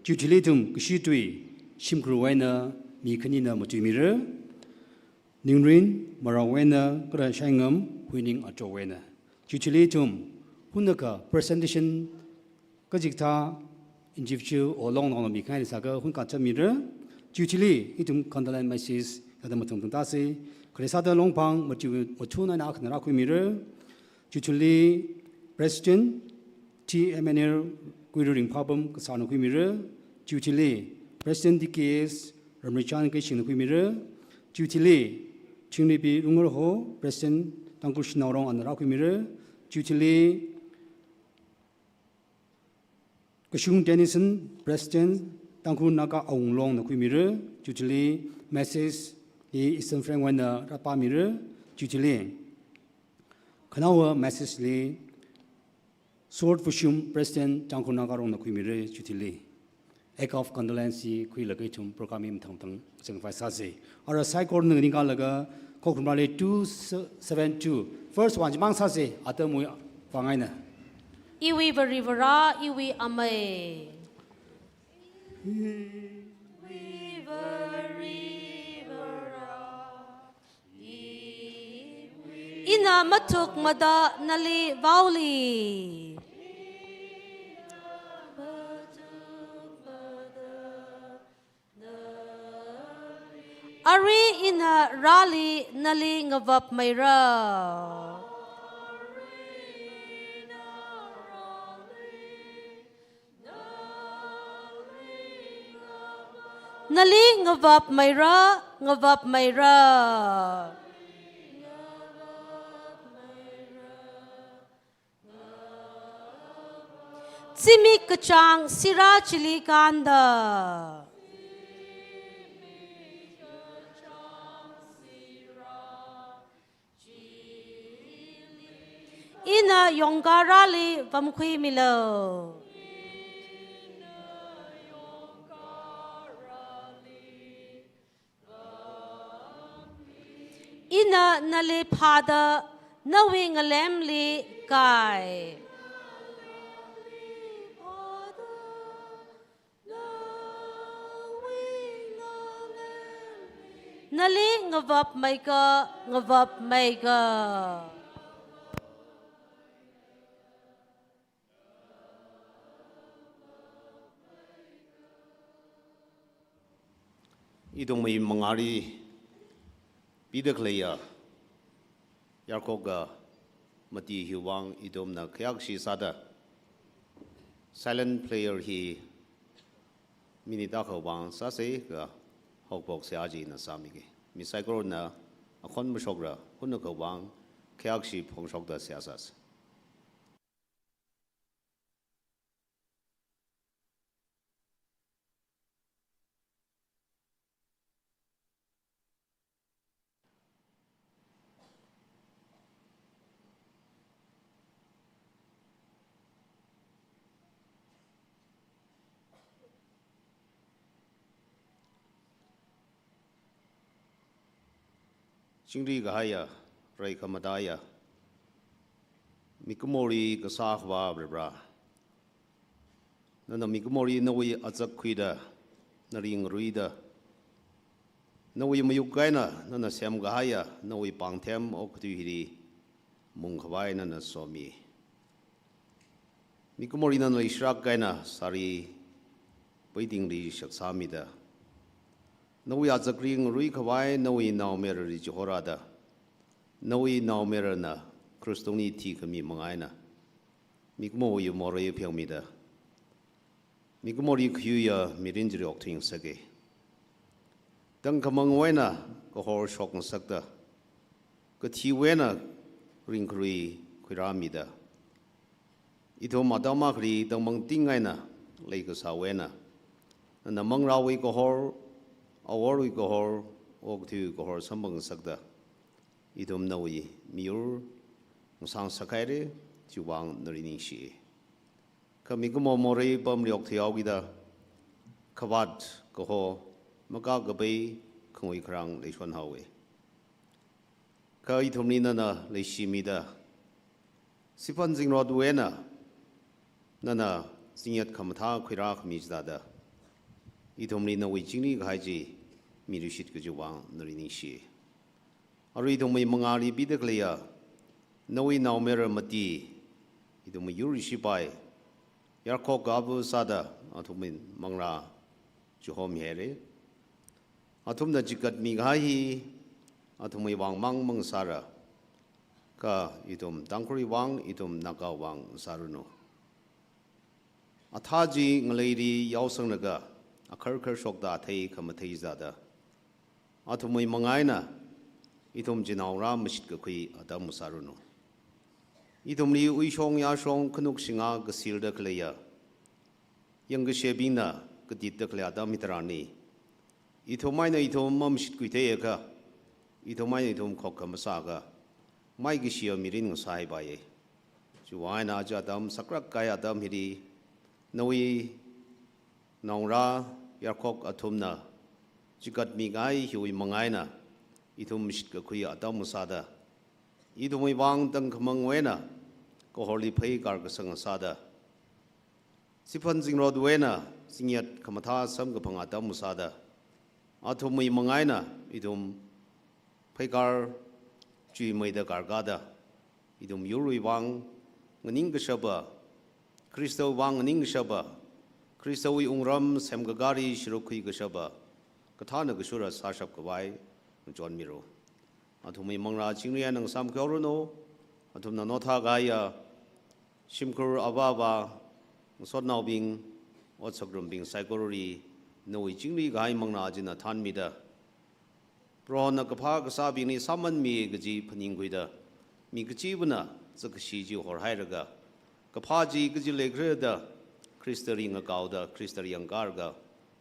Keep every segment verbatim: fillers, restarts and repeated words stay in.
Chiwui thili ithum kashi tui, shimkhurwui eina mi khanina matuimira. Ningrin, Maraowui eina Kara Shaingam, Huining Achoowui eina. Chiwui thili ithum hunakha presentation kachikathā individual or longnaona mikhangai sākha hun kachāmira. Chiwui thili ithum condolence message yada mathang thang tāsa. Khare sāda Longphang Matthew Mathun eina akhana rākhuimira. Chiwui thili President T M N R Kuiru Ringphapam kasāna khuimira. Chiwui thili President D K S Ramrichan Keishingna khuimira. Chiwui thili Chingripi Rungarho, President Tangkhul Shanao Rong ana rākhuimira. Chiwui thili Kashung Tennyson, President Tangkhul Naga Awunglongna khuimira. Chiwui thili message hi Eastern Frank wui eina rāpāmira. Chiwui thili khanaowa message li Sword Fushum, President Tangkhul Naga Rongna khuimira. Chiwui thili act of condolence hi khuilaga ithum program hi mathang mathang changvai sāsa. Ara saikorana ningkalaga Khokharum Rally two seven two, first one chimang sāsa, atamwui vang eina. Iwui Varivara, iwui Amei. Iwui Varivara. Ina mathukmada nali vaoli. Arui ina rāli nali ngavapmeira. Nali ngavapmeira, ngavapmeira. Zimik kachāng sirā chili kānda. Ina yongkarali vamkhuimilu. Ina nali phāda nawui ngalemli kai. Nali ngavapmeika, ngavapmeika. Ithum mi mangāli pida khaleiya yarkhoka mati hiwui vang ithumna khayākashi sāda silent prayer hi minute akhawui vang sāsa, kha haophok seihā china sāmige. Mi saikorana akhon mashokra hunakhawui vang khayākashi phongshokda seihā sāsa. Chingri kahaiya, rai khamataiya, mikumoli kasā Akhava Varivara. Nana mikumoli nawui azak khuida, nali ngaruida, nawui mayuk eina nana semkahaiya nawui pāngthem okathui hili mungkhavai nana somi. Mikumoli nana leishilāk eina sari peitingli shaksāmida, nawui azakli ngaruikhavai nawui naomayarali chihorāda, nawui naomayarana krush tungli thikhami manga eina mikumowui morei phengmida, mikumoli khayuiya mirin chili okthuingasaka. Tangkhamangwui eina kahor shokngasakta, kathiwui eina ringkharui khuirāmida, ithum atam akhali tangmangting eina leikasāwui eina, nana manglāwui kahor, aworwui kahor, okathuiwui kahor samphangngasakta, ithum nawui miyur ngasāngasakhaira, chiwui vang nali ningshi. Kha mikumo morei pamli okthuihaokida, khavāt kaho, makā kapai, khangui kharang leishonhaowa. Kha ithumli nana leishimida, siphan zingrotwui eina nana zingyat khamathā khuirākhami chithāda, ithumli nawui chingri kahai chi miluishit kajiwui vang nali ningshi. Arui ithumwui mangāli pida khaleiya nawui naomayara mati, ithumwui yurwui sipai, yarkhok kava sāda athumwui manglā chihomihaira. Athumna chikatmi kahai hi athumwui vang mang mang sāra, kha ithum Tangkhulwui vang, ithum Nagawui vang sāranu. Athā chi ngaleili yaosanglaga akharkhar shokda athei khamathei zāda, athumwui mangā eina ithum chinaongarā mashitkakhui atam sāranu. Ithumli uishong yāshong khanuk shinga kasilda khaleiya yangkashebingna katitda khalei atam hitharanli, ithum eina ithum mamashitkuitheiakha, ithum eina ithum khokkha masāakha, maikashiya mirin ngasāhaipaiya. Chiwui vang eina aja atam sakrak kahai atam hili, nawui naongarā yarkhok athumna chikatmi kahai hiwui mangā eina ithum mashitkakhui atam sāda, ithumwui vang tangkhamangwui eina kahorli pheikar kasang sāda, siphan zingrotwui eina zingyat khamathā samkaphang atam sāda, athumwui mangā eina ithum pheikar chuimeida karkada, ithum yurwui vang nganingkashapa, Khristawui vang nganingkashapa, Khristawui wungram semkakāli sharuk khuikashapa, kathāna kashura sāshapkhavai ngachonmilu. Athumwui manglā chingri eina ngasāmkhuihaoranu. Athumna notha kahaiya shimkhur avā avā, ngasotnaobing, otsakrumbing saikorali nawui chingri kahai manglā china thanmida, Prohona kaphā kasābingli sāmanmi kaji phaningkhuida, mi kachivana zakkashi chi horhailaga, kaphā chi kaji leikhala da Khristali ngakaoda, Khristali yangkalaga,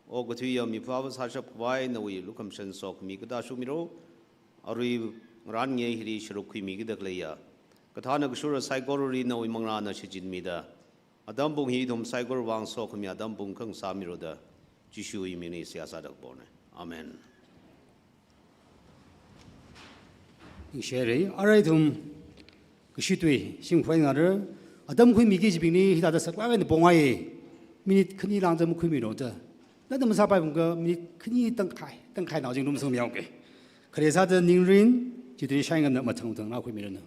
okathuiya mi phāva sāshapkhavai nawui lukhamashan sokhami katā shumilu. Arui ngarān nge hili sharuk khuimikida khaleiya kathāna kashura saikorali nawui manglāna shichinmida, atam pung hi ithum saikorawui vang sokhami atam pung khangasā milu da, Jishuwui mingli seihā sāda kapona. Amen. Ningshire, arui ithum kashi tui shimkhur eina ngara, atam khuimiki kajibingli hithāda saklāk eina pongai, minute khani lāng zam khuimilu da. Nada masāpai pungka minute khani tangkhai, tangkhai nao jing lumsang miyaoke. Khare sāda ningrin, chitui shainganna mathang thang na khuimiranu.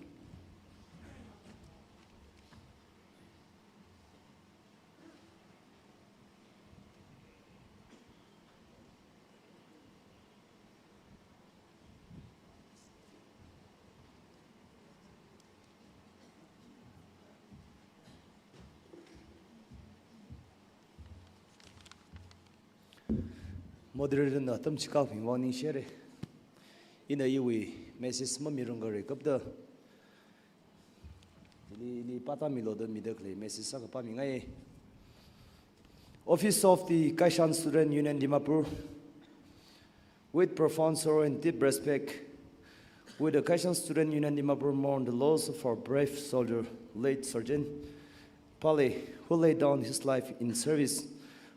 Moderator na atam chikāping vang ningshire. Ina iwui message mamirang kare kapda, ili, ili pātāmilu da mida khalei message sākha pāmingai. Office of the Kaishan Student Union Dimapur. With profound sorrow and deep respect, we, the Kaishan Student Union Dimapur, mourn the loss of our brave soldier, late Sergeant Pale, who laid down his life in service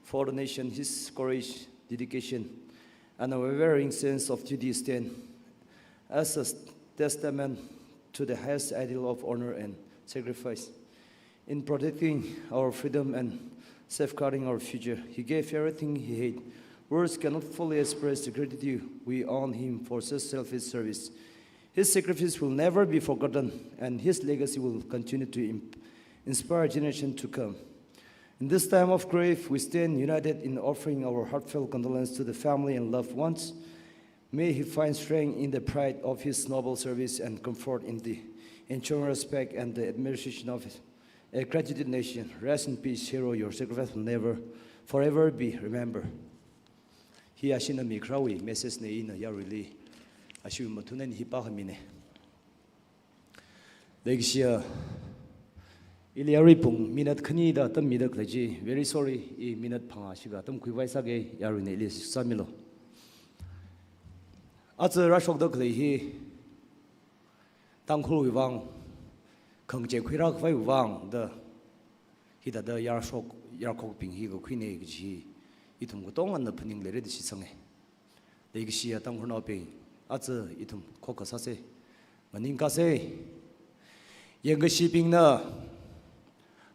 for the nation. His courage, dedication, and unwavering sense of duty stand as a testament to the highest ideal of honor and sacrifice. In protecting our freedom and safeguarding our future, he gave everything he had. Words cannot fully express the gratitude we owe him for such selfless service. His sacrifice will never be forgotten, and his legacy will continue to imp-, inspire generations to come. In this time of grief, we stand united in offering our heartfelt condolence to the family and loved ones. May he find strength in the pride of his noble service and comfort in the enduring respect and the admiration of a gratitude nation. Rest in peace, hero. Your sacrifice will never, forever be remembered. Hi ashina mikharawui message na ina yaruili ashiwui mathun eina hi pākhamina. Leikashiya, ili arui pung minute khani da atam mida khalei chi, very sorry, i minute phangā shikha atam khuivai sāke, yaruina ili sāmilu. Aja rāshokda khalei hi, Tangkhulwui vang, khangachei khuirākhavaiwui vang da, hithāda yarshok, yarkhokbing hi kakhuina kaji hi, ithum katongana phaningleira da shitsanga. Leikashiya Tangkhulnaobing, aja ithum khokkha sāsa, maningakha sāsa. Yangkashebingna,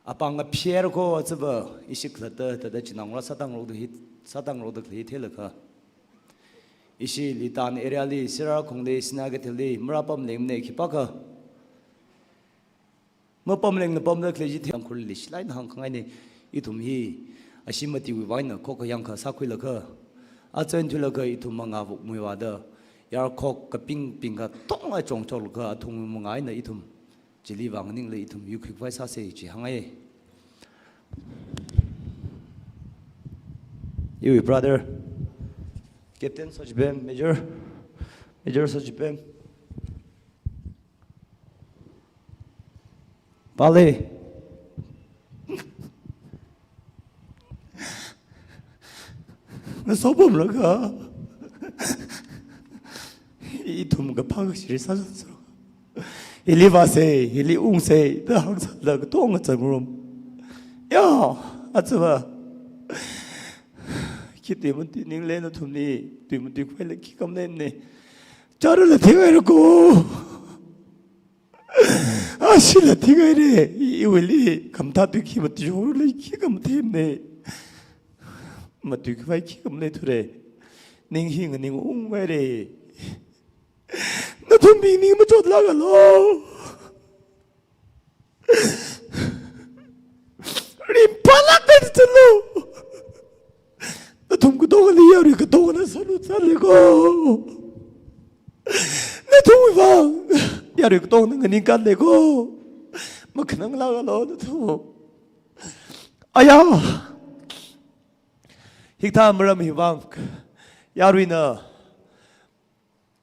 apāng apher ko achiva ishi khalatta, thāda chinaongarā sātang rokda hi, sātang rokda khalei theilaga, ishi Litan area li, Sirarakhongli, Sinakeithel li, marāpam lengmana khipākha mapam lengna pamda khalei chi thei. Tangkhul leishilāk eina hāngkhangaina, ithum hi ashi matiwui vang eina khokkha yangkha sākhuilaga, achen thuilaga ithum mangā vuk muivāda, yarkhok kapingbing katonga chongchoklaga, athum mangā eina ithum chili vang ningla ithum yuikhuikhavai sāsa chi hāngngai. Iwui brother, Captain Sochipem, Major, Major Sochipem. Pale. Ngasopamlaga, ithum kaphā kashiri sāsāsā. Hili vāsa, hili ungsa, da hāngsāda katonga zangrum. Ya, achiva. Khi tui matuiningla nathumli, tui matuikhavai la khikha maleimana. Chara la thingaira ko. Ashila thingaira, iwuili khamathā tui khi matuishokra khikha matheimana. Matuikhavai khikha maleithura. Ning hi nganing ungvaira. Nathumbing ning machotlākalo. Ringphālāk eina zanglu. Nathum katongali yarui katongana sālu zanglu ko. Nathumwui vang yarui katongana nganingkānlu ko. Makhananglākalo nathum. Aya. Hikathā maram hi vang yaruina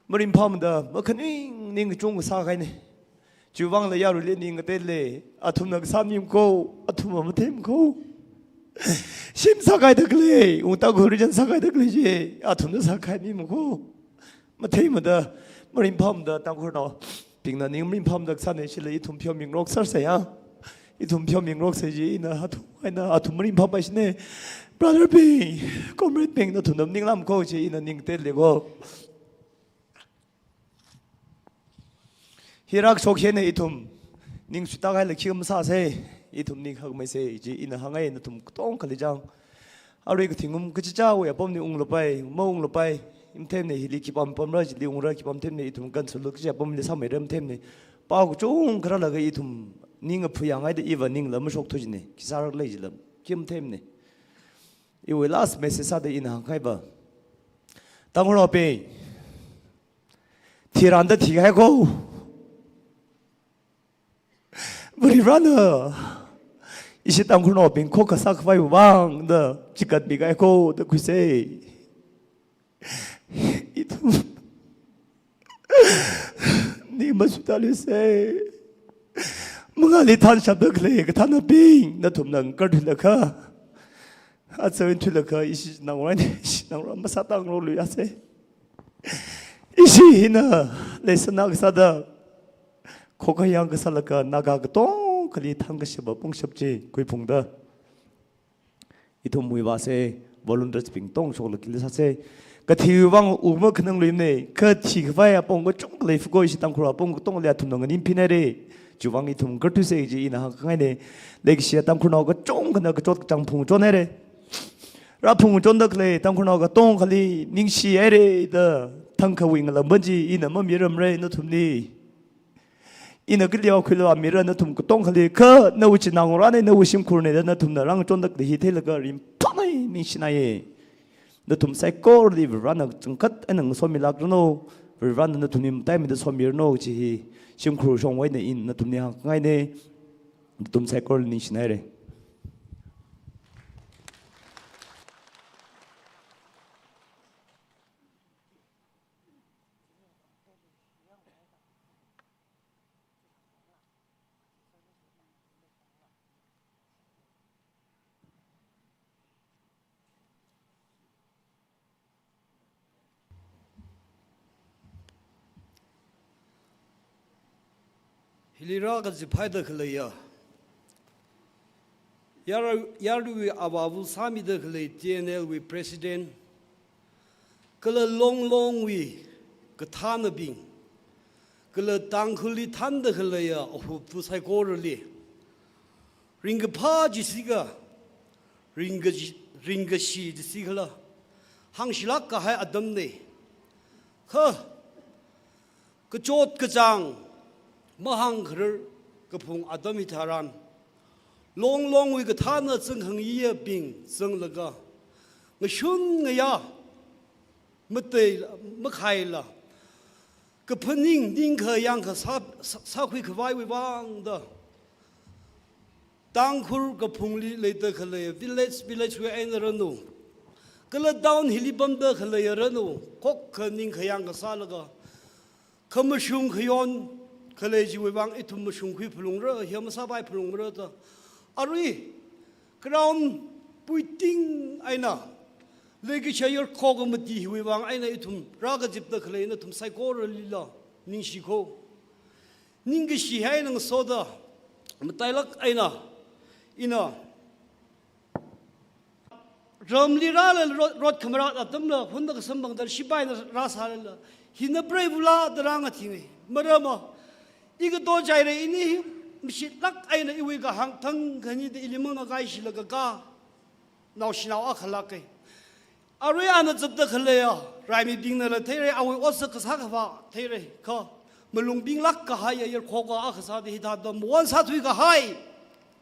maringphāmada makhaning ning kachungkha sākahaina. Chiwui vangla yaruili ning ngateila, athumna kasā nim ko, athumna matheima ko. Shim sākahaida khalei, ungta khurijan sākahaida khalei chi athumna sākahai nim ko. Matheimada, maringphāmada, Tangkhulnaobingna ning maringphāmada kasāna, chila ithum pheomingarok sāsa ya. Ithum pheomingaroksa chi ina athum, ina athum maringphāpaishina. Brother bing, comrade bing, nathumna maninglam ko chi ina ning ngateila ko. Hi rākashok hi eina ithum ning suitākahaila khi masāsa, ithum ning hakmeisa chi ina hāngngai nathum katongkhali chang. Arui kathingum kachichāwui apamli unglapai, maunglapai, matheimana, hili khipā pamra, chili ungra khipā matheimana, ithum council kachi apamli sāmeira matheimana. Pao kachungkha rālaga ithum ning aphuyangaida iva ningla mashokthu jina, khi sāra khalei chila khi matheimana. Iwui last message sāda ina hāngkahaiva, Tangkhulnaobing, thiranda thikahai ko. Varivarana ishi Tangkhulnaobing khokkha sākhavai vangda chikatmikahai ko da khuisa. Ithum ning masuitāluisa. Mangāli thanshapda khalei kathānabing, nathumna ngakarthuilaga, achain thuilaga, ishi naongarā, ishi naongarā masātang rokluiasa. Ishi hina leisāna kasāda, khokkha yangkha sālaga, Naga katongali thangkashapa pungshap chi khuiphungda, ithum muivāsa, volunteers bing katong shoklaga khili sāsa. Kathiwui vang u makhanangluimana, kathi khavai apong kachungkha lei fuko, ishi Tangkhul apong katongali athumna nganingphinhaira. Chiwui vang ithum ngakarthuisa chi ina hāngkhangaina. Leikashiya Tangkhulnao kachungkhana kachot kachāng phungchonhaira. Rāphungchonda khalei Tangkhulnao katongali ningshihaira da thangkhawui ngalāngban chi ina mamirarmara nathumli. Ina kali vākhuilaga mira nathum katongkhali, kha nawui chinaongarāna, nawui shimkhurna da nathumna rāngachonda khalei hi theilaga ringphānai, ningshinaiya. Nathum saikorali Varivarana changkhat eina ngasomilākranu, Varivarana nathumli mataimeida somiranu chi hi shimkhur shongwui eina ina nathumli hāngkhangaina, nathum saikorali ningshinaira. Hili rākaziphaida khaleiya, yar-, yaruiwui avāva̱ sāmida khalei T N L wui President, kala longlongwui kathānabing, kala Tangkhulli thānda khaleiya ahupva̱ saikorali, Ringkaphā chi sikha, ringkashi, ringkashi chi sikhala, hāngshilāk kahai atamna. Kha, kachot kachāng mahāngkharar kaphung atam hitharan, longlongwui kathāna zangkhangayiya bing zanglaga, ngashun ngayā, matei, makhaila, kaphaning ningkha yangkha sā, sā, sākhui khavaiwui vang da, Tangkhul kaphungli leida khalei village, village wui eina ranu, kala town hili pamda khalei ranu, khokkha ningkha yangkha sālaga, khamashung khayon khalei chiwui vang ithum mashungkhui phalungra, hiya masāpai phalungra da. Arui, ground puiting eina, leikashiya yarkho kamati hiwui vang eina ithum rākazipda khalei nathum saikoralila ningshi kho. Ningkashi eina ngasoda, matailāk eina, ina, ramli rāla rot, rot khamarat atamla, hunda kasamphangda shipaina rāsālala, hina preivula da rāngathingna. Maramva, i kato chaira, ini mashitlāk eina iwui kahāng thang khani da ili mangakai shilaga ka, naoshinao akhalāka. Arui ana zatda khaleiya raimibingnala theira, awui otsak kasā khavā theira, kha malungbinglāk kahaiya yarkho akha sāda hithāda mawon sāthui kahai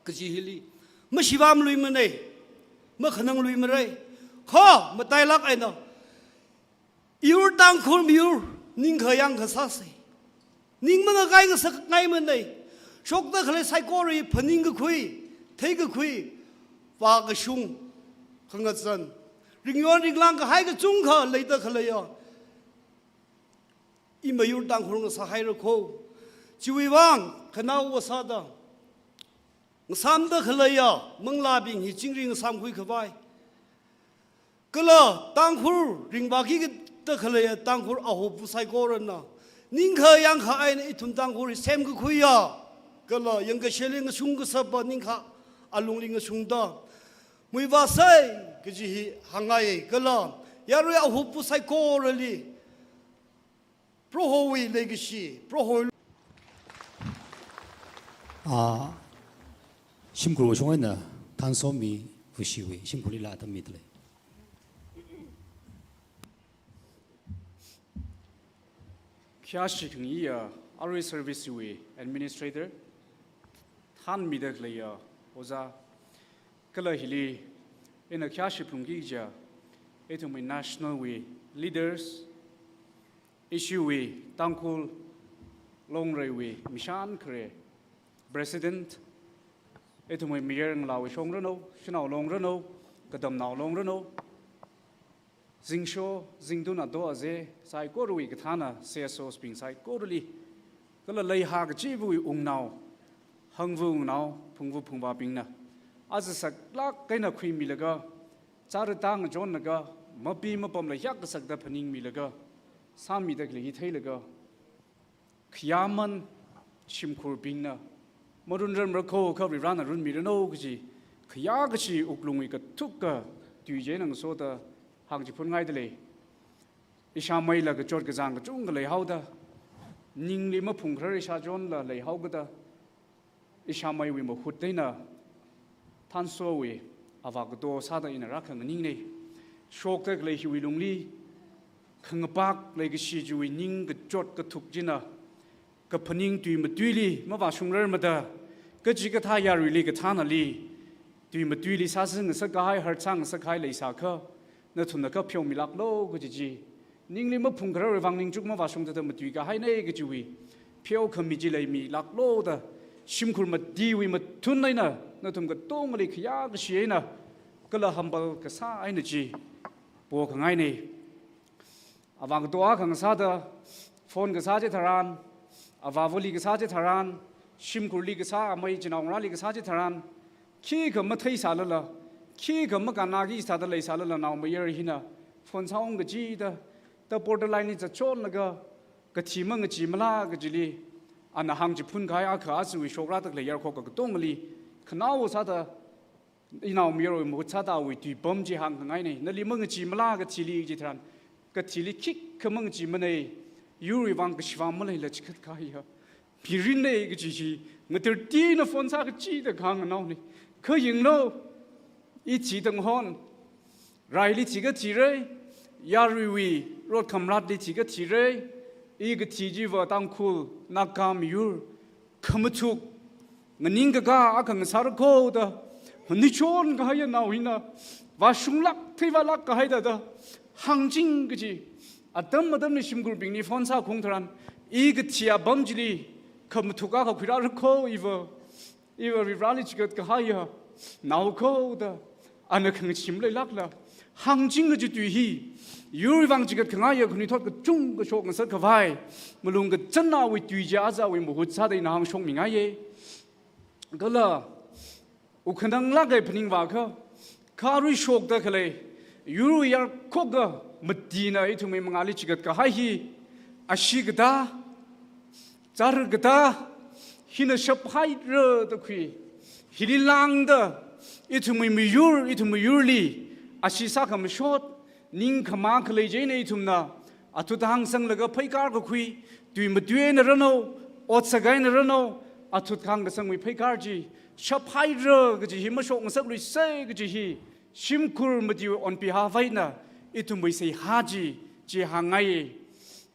kaji hili, mashivāmluimana, makhanangluimara. Kha matailāk eina, yur Tangkhul miyur, ningkha yangkha sāsa. Ning mangakai ngasakngaimana. Shokda khalei saikora phaningkakhui, theikakhui, vākashung, khangazan, ringyon ringlāng kahai kachungkha leida khaleiya, i mayur Tangkhul ngasāhaira kho. Chiwui vang, khanaowa sāda, ngasāmda khaleiya manglābing hi chingri ngasāmkhui khavai, kala Tangkhul ringvāki kida khaleiya Tangkhul ahopu saikorana ningkha yangkha eina ithum Tangkhul hi semkakhuiya, kala yangkashili ngashung kasāpa ningkha alungli ngashungda muivāsa kaji hi hāngngai. Kala yarui ahopu saikorali Prohowui leikashi, Proho. Ah, shimkhur washong eina Thansomi Vushiwui shimkhurlila atam mida lei. Khayāshi khangayiya arui service wui administrator, thanmida khaleiya ojā, kala hili ina khayāshi phalungki kajiya ithumwui national wui leaders, ishiwui Tangkhul Longreiwui mishan khare president, ithumwui mayar ngalāwui shong ranu, shanao long ranu, katamnao long ranu, zingsho, zingtun ato aze saikorawui kathāna C S Os bing saikorali, kala leihā kachivawui wungnao, hangva wungnao, phungva phungvābingna aja saklāk eina khuimilaga, chara tang jonlaga, mapi mapamla hiyākha sakta phaningmilaga, sāmida khalei hi theilaga, khayāman shimkhurbingna marunrarmara kho, kha Varivarana runmiranu kaji khayākashi wuklungwui kathuka tui chieina ngasoda hāngchiphunngaida lei. Ishāmeila kachot kachāng kachungkha leihaoda, ningli maphungkharar ishāchonla leihaokada, ishāmeiwui mahut eina Thansowui avā kato sāda ina rākhanganingna. Shokda khalei hiwui lungli khangapak leikashi chiwui ning kachot kathuk china kaphaning tui matuili mavāshungrarmada, kachikathā yaruili kathānali tui matuili sāsā ngasak kahai, harsa ngasak kahai leisākha, nathumna kha pheomilāklu kaji chi, ningli maphungkhararwui vang ningchuk mavāshungda matui kahaina kajiwui pheokhami chi leimilāklu da, shimkhur matiwui mathun eina nathum katongali khayākashi eina kala hambal kasā eina chi pokhangaina. Avā kato akha ngasāda phone kasā chitharan, avāvali kasā chitharan, shimkhurli kasā, amei chinaongarāli kasā chitharan, khikha matheisālala, khikha makannaki sāda leisālala, naomayara hina phone sāung kachida, ta borderline li zatchonlaga, kathi mangachimala kajili, ana hāngchiphunkahai akha ajawui shokrada khalei yarkho katongali, khanao sāda, inaomayarwui mahut sāda awui tuipam chi hāngkhangaina. Nali mangachimala kathili chitharan, kathili khikha mangachimana, yurwui vang kashivā maleila chikhat kahaiya mirinna kaji chi, ngatertina phone sā kachida kahāng anaona. Kha yanglu, i thi tanghon, raili thikathirei, yaruiwui rot khamratli thikathirei, i kathi chiva Tangkhul, Naga miyur, khamathuk, nganing kakā akha ngasāra kho da, manichon kahaiya nao hina, vāshunglāk theivalāk kahai thāda, hāngching kaji, atam atamli shimkhurbingli phone sākhaung tharan, i kathi apam chili, khamathuk akha khuirāra kho iva, iva Varivarāli chikat kahaiya nao kho da, ana khangachee maleilākla, hāngching kaji tui hi, yurwui vang chikat khangaiya khanuithot kachungkha shokngasak khavai, malung kachānnawui tui chi azawui mahut sāda ina hāngshokmingaiye. Kala, ukhananglāka phaningvākha, kha arui shokda khalei, yurwui yarkhoka matina ithumwui mangāli chikat kahai hi, ashee katā, chara katā, hina shaphaira da khui, hili lāngda, ithumwui miyur, ithumwui yurli, ashee sākhamashot, ningkhama khalei chieina ithumna, athut hāngsanglaga pheikar kakhui, tui matui eina ranu, otsak eina ranu, athut hāngkasangwui pheikar chi, shaphaira kaji hi mashokngasakluisei kaji hi, shimkhur matiwui on behalf eina, ithumwui seihā chi, chi hāngngai.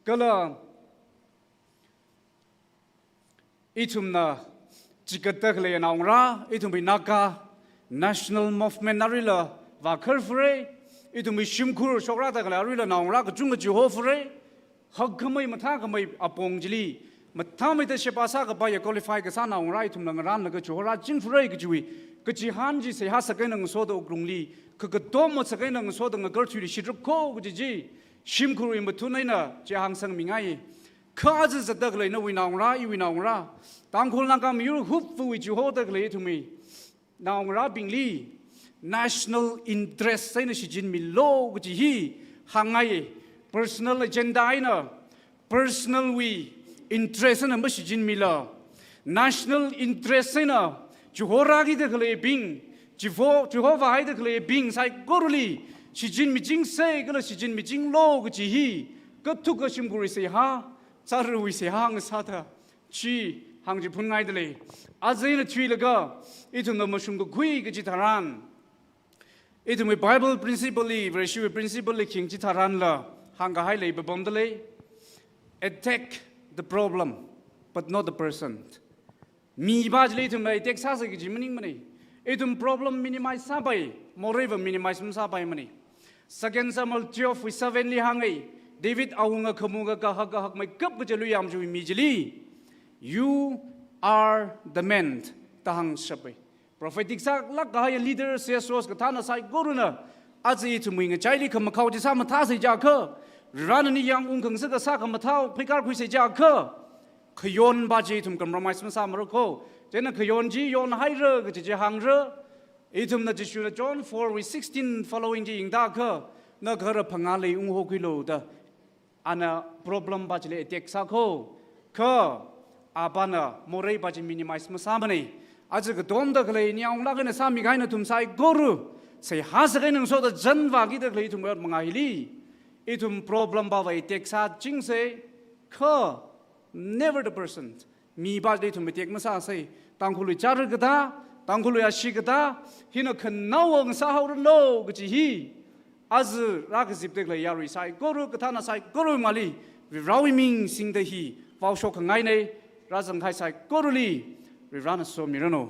Kala, ithumna chikatda khalei naongarā, ithumwui Naga National Movement aruila vākharfurei, ithumwui shimkhur shokrāda khalei aruila naongarā kachungkha chihofurei, hakkhamei mathākhamei apong chili, mathāmeida sheba sākapaiya qualify kasā naongarā ithumna ngarānlaga chihorāchingfurei kajiwui, kachihān chi seihā sākaina ngasoda wuklungli, kha katom otsak eina ngasoda ngakarthuili shitra kho kaji chi, shimkhurwui mathun eina chi hāngsangmingai. Kha aja zatda khalei nawui naongarā, iwui naongarā, Tangkhul Naga miyur hupvawui chihoda khalei ithumwui naongarābingli, national interest eina shichinmilu kaji hi hāngngai. Personal agenda eina, personal wui interest eina mashichinmila, national interest eina chihorākida khaleibing, chivo, chihovāhaida khaleibing saikorali shichinmichingsei kala shichinmichinglu kaji hi, kathuka shimkhurwui seihā, charawui seihā ngasāda, chi hāngchiphunngaidalei. Aja ina thuilaga, ithumna mashung kakhui kaji tharan, ithumwui Bible principle li, Vareshiwui principle li khing chitharanla, hāngkahai leipapamdalei. Attack the problem, but not the person. Mipa chili ithumla attack sāsei kaji maningmanei. Ithum problem minimize sāpai, moreiva minimize masāpaimana. Second Samuel twelve wui seven li hāngai, David awunga khamukha kahak kahakmeikap kaja Luiyamchiwui mi chili, "You are the man," da hāngshapai. Prophetic sālāk kahaiya leader, C S Os kathāna saikorana, aja ithumwui ngachaili khamakhao chi sāmathāsei jiakha, Varivarāna ningyāng ungkhangasak kasā khamathao pheikar khuisei jiakha, khayonpa chi ithum compromise masāmara kho. Chieina khayon chi yonhaira kaji chi hāngra. Ithumna Jishuna John four wui sixteen following chi yangda kha, na khara phangā lei unghokhuilu da, ana problem pa chili attack sā kho. Kha apana moreipa chi minimize masāmanei. Aja katomda khalei ningyāng unglaga ina sāmikahai nathum saikora, seihā sākahai ngasoda chānvākida khalei ithumwui mangā hili, ithum problem pava attack sāchingsei, kha never the person. Mipa chili ithum attack masāsei. Tangkhulwui chara katā, Tangkhulwui ashee katā, hina khanaowa ngasāhaoranu kaji hi, aja rākazipda khalei yarui saikora, kathāna saikorawui mangāli, Varivarāwui ming singda hi vaoshok khangainei. Rāzangkahai saikorali Varivarāna somiranu.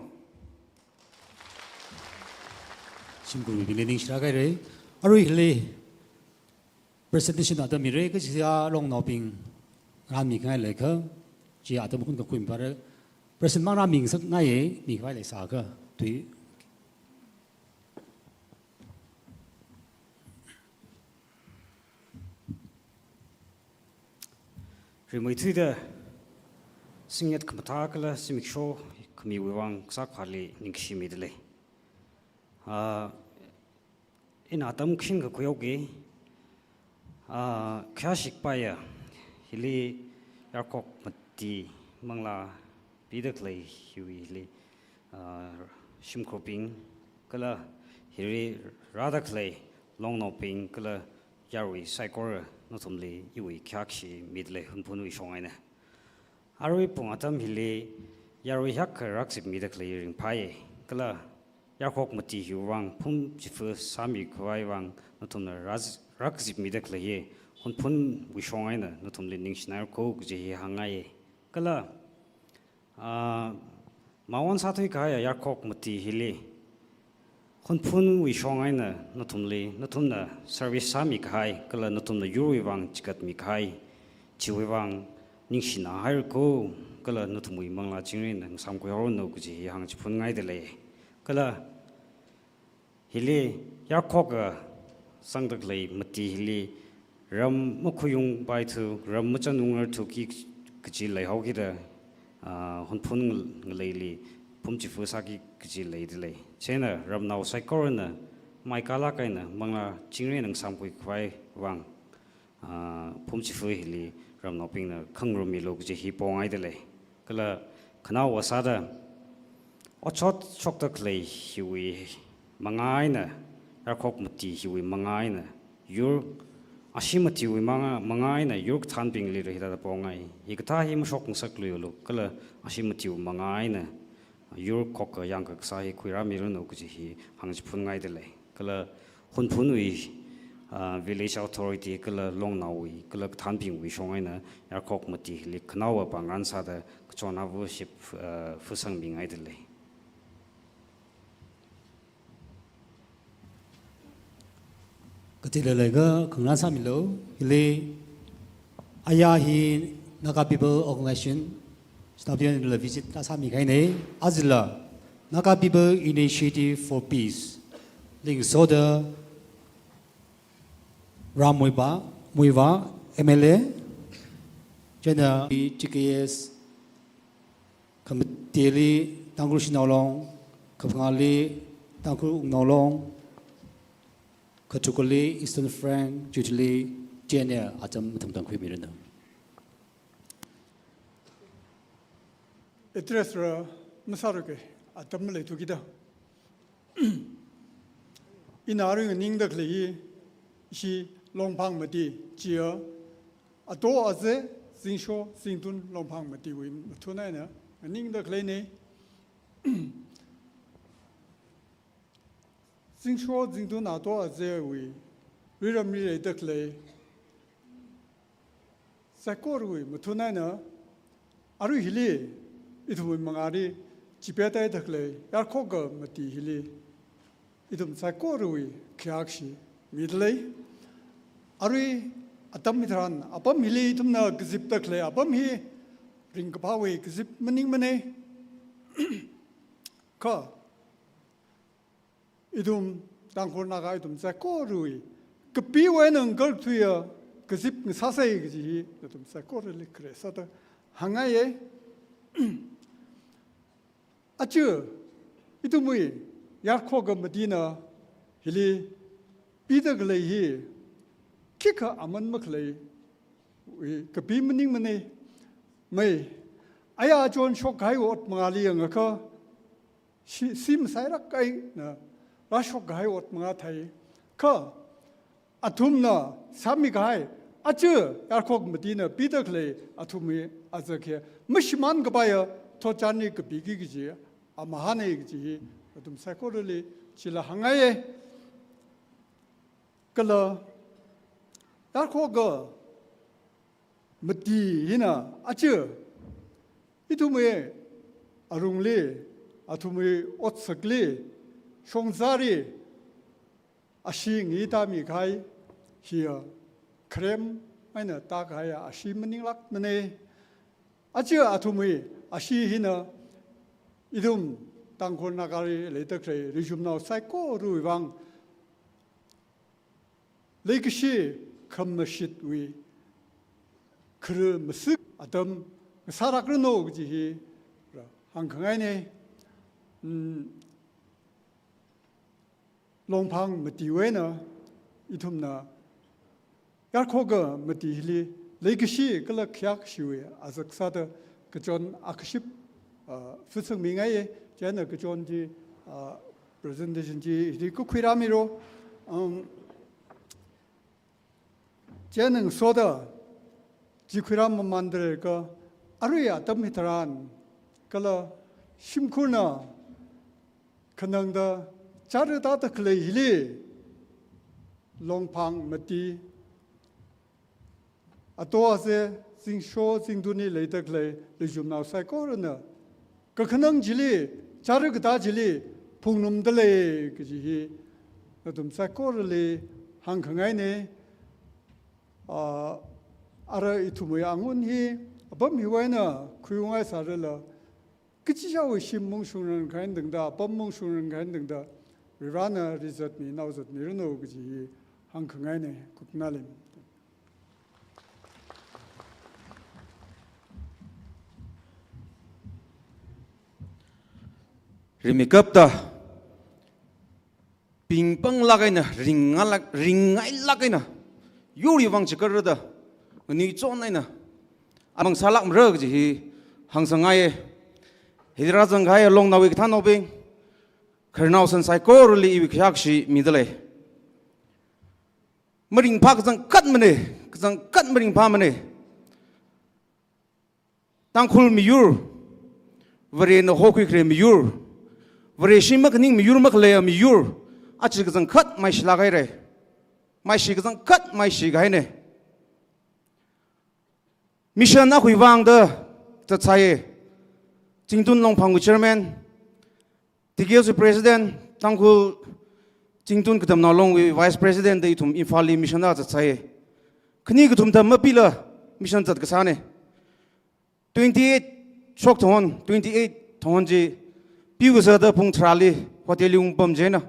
Shimkhurwui bingli ningshilāk hairei. Arui hili presentation atam mirei, kachiya longnaobing rāmi khangai leikha, chi atam hun kakhui mipare. Presentation mang rāmingasakngaiye, mikhavai leisākha, tui. Rimeithuida, singyat khamathā kala zimiksho khamiwui vang kasā khavāli ningshi midalei. Ah, ina atam khin kakhuihaoki, ah, khayāshikpaiya, hili yarkhok mati manglā pida khalei hiwui hili, ah, shimkhurbing, kala hili rāda khalei longnaobing, kala yarui saikora nathumli iwui khayākashi midalei Hunphunwui shong eina. Arui pung atam hili yarui hiyākha rākazipmida khalei ringphāye, kala yarkhok mati hiwui vang phumchifa sāmikhavai vang nathumna rāz-, rākazipmida khalei hi Hunphunwui shong eina nathumli ningshinairako kaji hi hāngngaiye. Kala, ah, mawon sāthuikahai yarkhok mati hili Hunphunwui shong eina nathumli, nathumna service sāmikahai, kala nathumna yurwui vang chigatmikahai, chiwui vang ningshinahairako, kala nathumwui manglā chingri eina ngasāmkhuihaoranu kaji hi hāngchiphunngaidalei. Kala hili yarkhoka zangda khalei mati hili ram makhuiyungpaithu, ram machanungrarthuki kaji leihaokida, ah, Hunphun ngal-, ngaleili phumchifa sāki kaji leidalei. Chieina ramnao saikorana maikālāk eina manglā chingri eina ngasāmkhuikhavai vang, ah, phumchifa hili ramnaobingna khangarum milu kaji hi pongaidalei. Kala khanaowa sāda otshot shokda khalei hiwui mangā eina, yarkhok mati hiwui mangā eina, yur ashee matiwui mangā, mangā eina yur kathānabingli rāhithāda pongai. Hikathā hi mashokngasakluilu, kala ashee matiwui mangā eina yur khokkha yangkakasā hi khuirāmiranu kaji hi hāngchiphunngaidalei. Kala Hunphunwui, ah, village authority kala longnaowui, kala kathānabingwui shong eina yarkhok mati hili khanaowa pāngran sāda kachon ava ship, ah, fusangmingaidalei. Kathāda leiakha khangarān sāmilu, hili aya hi Naga People Organization, staff unit la visit la sāmikahaina, ajala Naga People Initiative for Peace, Lingsoda Ram Muivah, Muivah, M L A, chieina T K S, Khamatili Tangkhul Shanao Long, Khaphangāli Tangkhul Wungnao Long, Khathukali Eastern Frank, Jubilee, T N L, atam mathang tangkhuimiranu. Address rā masāra ke, atam maleithukida. Ina arui nganingda khalei hi, ishi Longphang mati, chiya, ato aze, zingsho, zingtun, Longphang matiwui mathun eina nganingda khaleina. Zingsho, zingtun ato azewui, riram rireida khalei saikorawui mathun eina, arui hili, ithumwui mangāli chipeida khalei yarkhoka mati hili, ithum saikorawui khayākashi midalei. Arui atam hitharan, apam hili ithumna kazipda khalei apam hi ringkaphāwui kazip maningmana. Kha ithum Tangkhul Naga ithum saikorawui kapiwui eina ngakarthuiya kazip ngasāsei kaji hi nathum saikorali khare sāda hāngngaiya. Aja ithumwui yarkhoka matina hili pida khalei hi khikha aman makhaleiwui kapi maningmana. Mai, aya chon shokkahai ot mangāli yangakha, shi, shi masairak eina rāshokkahai ot mangā thei. Kha athumna sāmikahai, aja yarkhok matina pida khalei athumwui azak hi mashimānkapaiya thotchanli kapiki kaji amahāna kaji hi athum saikorali chila hāngngaiya. Kala yarkhoka mati hina aja ithumwui alungli, athumwui otsakli, shongzali ashee ngi tāmikahai hiya kharem eina tākahaiya ashee maninglākmana. Aja athumwui ashee hina ithum Tangkhul Nagali leida khalei rijumnao saikorawui vang leikashi khamashitwui khara masik atam ngasālākranu kaji hi rāhāngkhangaina. Mm, Longphang matiwui eina ithumna yarkhoka mati hili leikashi kala khayākashiwui azak sāda kachon akaship, ah, fusangmingaiya. Chieina kachon chi, ah, presentation chi hili khuirāmilu. Um, chieina ngasoda chi khuirāmmamānda leiakha, arui atam hitharan kala shimkhurna khanangda chara tāda khalei hili, Longphang mati, ato ase, zingsho zingtunli leida khalei leishimnao saikorana kakhanang chili, chara katā chili phungnumda lei kaji hi nathum saikorali hāngkhangaina. Ah, ara ithumwui angun hi apam hiwui eina khuingai sārala, kachichāwui shim mungshungran kahai eina tangda, apam mungshungran kahai eina tangda, Varivarana rizatmi, naozatmiranu kaji hi hāngkhangaina, kuknalim. Rimeikapta pingpanglāk eina, ringngailāk, ringngailāk eina, yurwui vang chikar rāda, nganuichon eina amang sālākmara kaji hi hāngsangngaiya. Hili rāzangkahai longnaowui kathānnaobing, khararnao san saikorali iwui khayākashi mida lei. Maringphā kachangkhatmana, kachangkhat maringphāmana. Tangkhul miyur, Varena hokhuikhare miyur, Vare shim makhaning miyur makhaleiya miyur, aja kachangkhat maishilāk haira. Maishi kachangkhat maishi kahaina. Mission akhawui vang da zatsai. Zingtun Longphangwui chairman, T K S wui president, Tangkhul Zingtun Katamnao Longwui vice president da ithum Imphalli mission da zatsai. Khani kathum tham mapila mission zat kasāna. Twenty-eight shok thonghon, twenty-eight thonghon chi, piu kasāda pung tharāli hotelli ungpam chieina,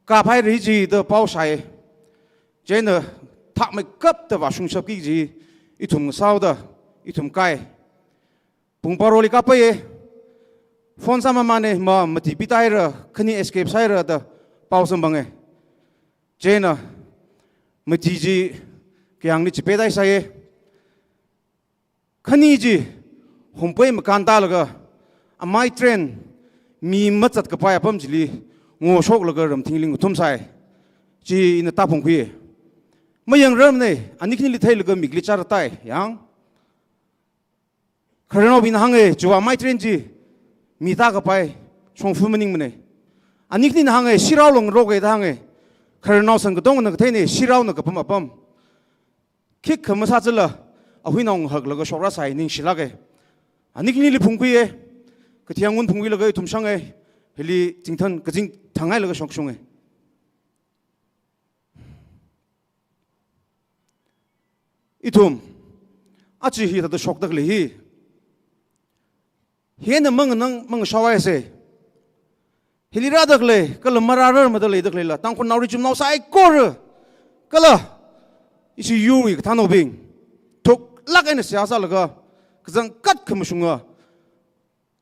kaphai ri chida pao shāi. Chieina thakmeikapta vāshungshapki kaji ithum sāhaoda, ithum kai. Pung baroli kapaiya, phone sāmamāna, ma mati pitaira, khani escape sāhaira da pao samphanga. Chieina mati chi kayāngli chipet haisai. Khani chi humpei makān tālaga, amai train mi mazat kapai apam chili ngoshoklaga ramthingli ngathumsai. Chi ina tāphungkhui. Mayangrarmana, ani khanili theilaga mikli chara tai, yang. Khararnaobingna hānga, chiwui amai train chi mi tākapai shongfa maningmana. Ani khanina hānga, shiraola ngaroka da hānga. Khararnao san katongna katheina, shiraona kapam apam. Khikha masāzala, ahuinao ngahaklaga shokrasai, ningshilāka. Ani khanili phungkhuiya, kathi angun phungkhuilaga ithum shanga, hili zingthan kazing thanghailaga shokshunga. Ithum aja hithāda shokda khalei hi, hina manganang mangashaohaisa. Hili rāda khalei, kala marārarmada leida khaleila Tangkhulnao richumnao saikora, kala ishi yurwui kathānnaobing, thuklāk eina seihā sālaga, kachangkhat khamashunga,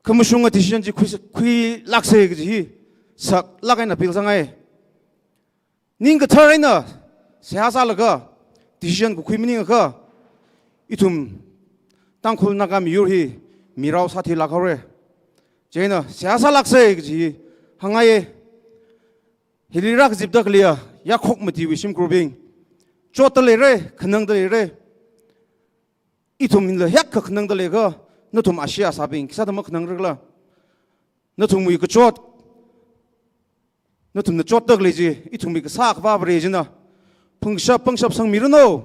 khamashunga decision chi khui, khuilāksa kaji hi saklāk eina appeal sāngai. Ning kathar eina seihā sālaga decision kakhui maningakha, ithum Tangkhul Naga miyur hi mirao sāthuilāk haora. Chieina seihā sālāksa kaji hi hāngngaiya. Hili rākazipda khaleiya yakhok matiwui shimkhurbing, chotda leira, khanangda leira. Ithumla hiyākha khanangda leiakha, nathum ashi asābing khisāda makhanangrakhala? Nathumwui kachot, nathumna chotda khalei chi, ithumwui kasā Akhava Vare china phungshap pangshap sangmiranu.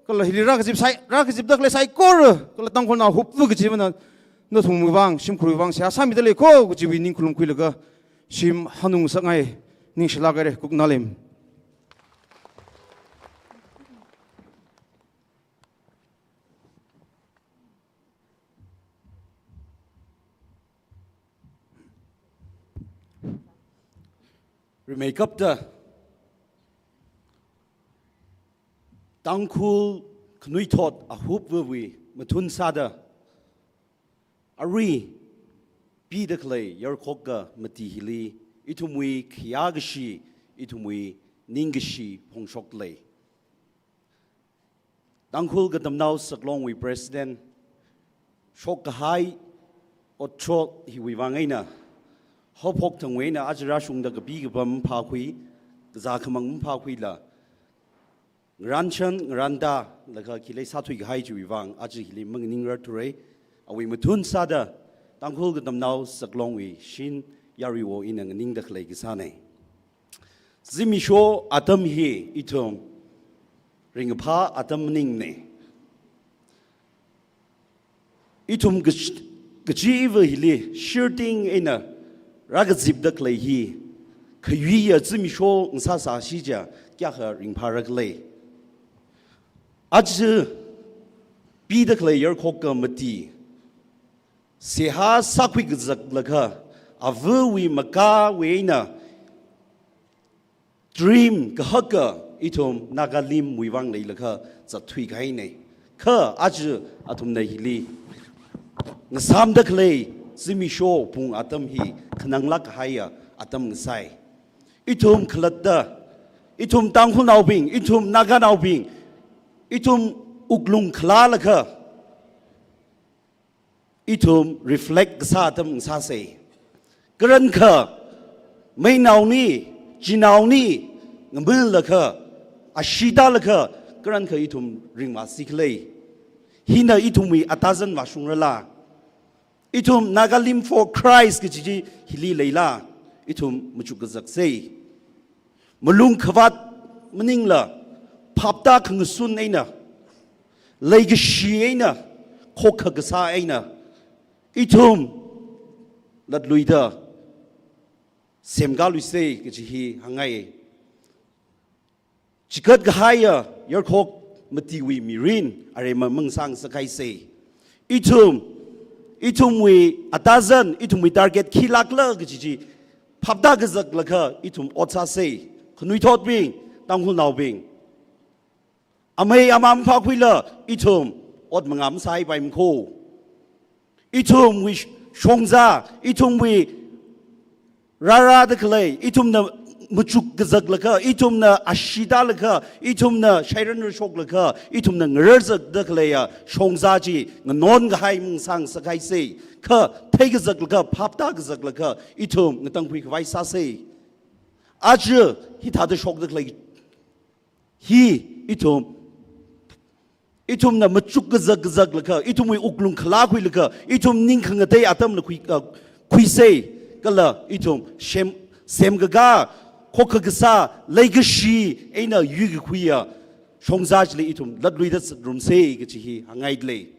Kala hili rākazip sai, rākazipda khalei saikora, kala Tangkhulnao hupva kachivana, nathumwui vang, shimkhurwui vang seihā sāmida lei ko kajiwui ningkhalum khuilaga, shim hanung sāngai, ningshilāk haira, kuknalim. Rimeikapta Tangkhul khanuithot ahupvawui mathun sāda, arui pida khalei yarkhok ka mati hili, ithumwui khayākashi, ithumwui ningkashi phongshok lei. Tangkhul Katamnao Saklongwui President shokkahai otshot hiwui vang eina, haophok thangwui eina aja rāshungda kapi kapam maphākhui, kazā khamang maphākhuila, ngarānshan ngarānda laga khi leisāthuikahai chiwui vang aja hili manganingrarthura. Awui mathun sāda Tangkhul Katamnao Saklongwui shin yaruiwo ina nganingda khalei kasāna. Zimiksho atam hi ithum ringphā atam maningne. Ithum kach-, kachiva hili shirting eina rākazipda khalei hi, khayuiya zimiksho ngasāsā shi chiakha kayākha ringphāra khala. Aja pida khalei yarkhoka mati, seihā sākhui kazaklaga, avawui makāwui eina dream kahaka ithum Nagalimwui vang leilaga zatthui kahaina. Kha aja athumna hili ngasāmda khalei zimiksho pung atam hi khananglāk kahaiya atam ngasai. Ithum khalatta, ithum Tangkhulnaobing, ithum Naganaobing, ithum wuklung khalalaga, ithum reflect kasā atam ngasāsa. Karankha, meinaoni, chinaoni, ngamalaga, ashee tālaga, karankha ithum ringmasi khala. Hina ithumwui atazan vāshungrala. Ithum Nagalim for Christ kaji chi hili leila. Ithum machuk kazaksa. Malung khavāt maningla, phaptā khangasun eina, leikashi eina, khokkha kasā eina, ithum latluida semkāluisa kaji hi hāngngai. Chikat kahaiya yarkhok matiwui mirin aremma mangasāngasak haisa. Ithum, ithumwui atazan, ithumwui target khilākla kaji chi phaptā kazaklaga ithum ot sāsa. Khanuithotbing, Tangkhulnaobing, amei amā maphākhuila ithum ot mangā masāpaimana kho. Ithumwui sh-, shongza, ithumwui rārāda khalei, ithumna machuk kazaklaga, ithumna ashee tālaga, ithumna shairan rashoklaga, ithumna ngararzakda khaleiya shongza chi nganon kahai mangasāngasak haisa. Kha thei kazaklaga, phaptā kazaklaga, ithum ngatangkhui khavai sāsa. Aja hithāda shokda khalei hi ithum, ithumna machuk kazak kazaklaga, ithumwui wuklung khalākhuilaga, ithum ning khangatei atamla khui, ah, khuisa, kala ithum sem, semkakā, khokkha kasā, leikashi eina yuikakhuiya shongza chili ithum latluida zatrumsa kaji hi hāngngaida lei.